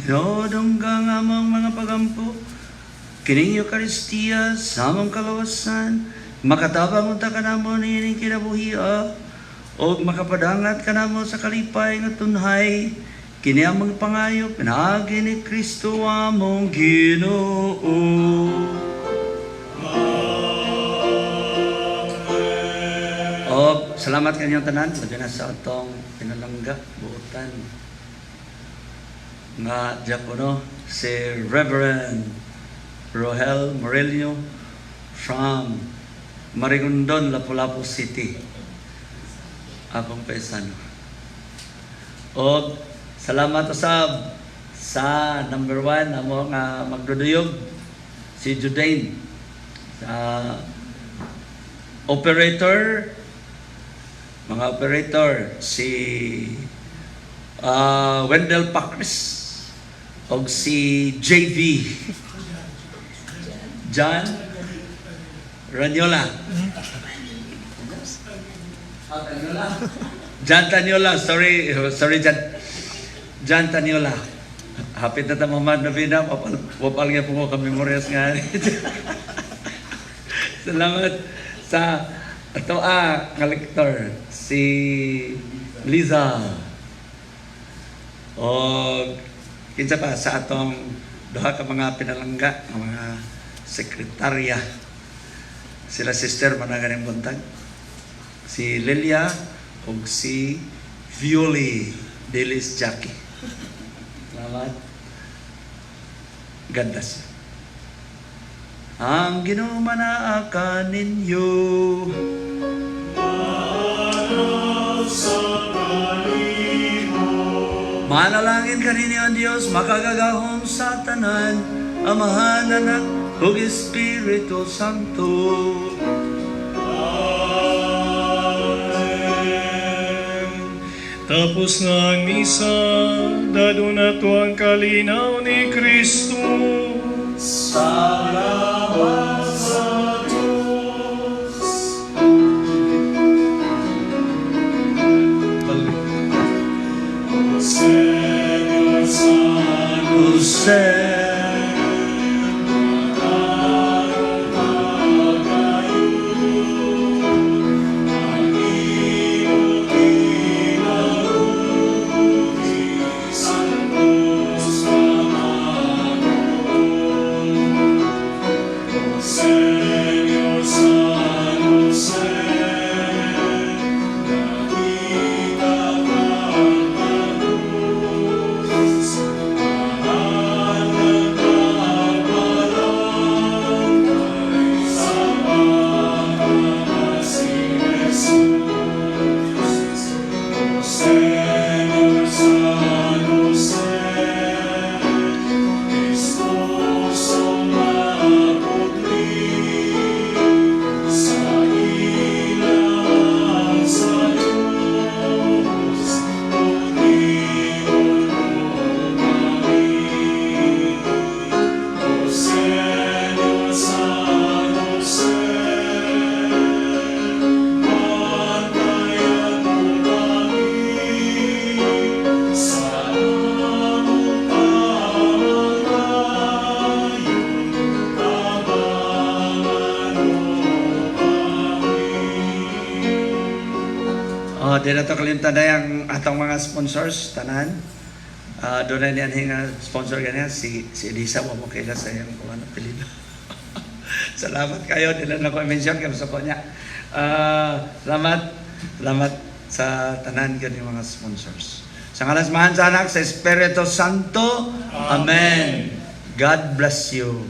Ginoo, dungga ang among mga pagampo. Kining Eucharistia sa among kalawasan, makatabang unta kanamo niining kinabuhia, og makapadangat kanamo sa kalipay nga tunhay. Kini among pangayo pinaagi ni Kristo among Ginoo. Og salamat kanyang tanan, labi na sa atong pinalangga, buotan nga diakono si Reverend Rohel Morelio from Marigondon, Lapu-Lapu City. Akong paisano. Og salamat usab Sa number 1, amo nga magduduyog, si Judaine. Sa operator, mga operator, si Wendell Pacris o si JV John Raniola. Ah, Taniola? John Taniola, sorry, sorry John. John Taniola. Hapit na tamaman na bina, wapal, wapal nga po ko kami memorias nga. Salamat sa ato nga lector, si Liza. O kinsa pa sa atong duha ka mga pinalangga, nga mga sekretarya. Sila sister managaning buntag. Si Lilia ug si Violi Delis Jackie. Salamat. God bless you. Ang Ginoo manaa kaninyo. Manalangin kaninyo ang Dios, makagagahom sa tanan, Amahan, Anak, ug Espiritu Santo. Amen. Tapos na ang misa, dado na to ang kalinaw ni Kristo. Salamat sa Diyos. Señor San Jose. Señor San Jose, nakita kang krus, ang nagpabalantay sa pagkakasi Jesus. O Señor San Jose, Esposo maputli, sa ilang sa Diyos, putlion mo kami. O Señor San Jose, bantayan mo kami sa among kamatayon, tabangan mo kami. Oh, di na to kalimtan na ang atong mga sponsors, tanan. Doon na niyan nga sponsor ganyan, si Elisa, wa mo kaila sa iyang kung ano apelyido. Salamat kayo, di lang ako i-mention kaya sa niya. Salamat, salamat sa tanan ganyan mga sponsors. Sa ngalan sa Amahan, sa Anak, sa Espiritu Santo. Amen. God bless you.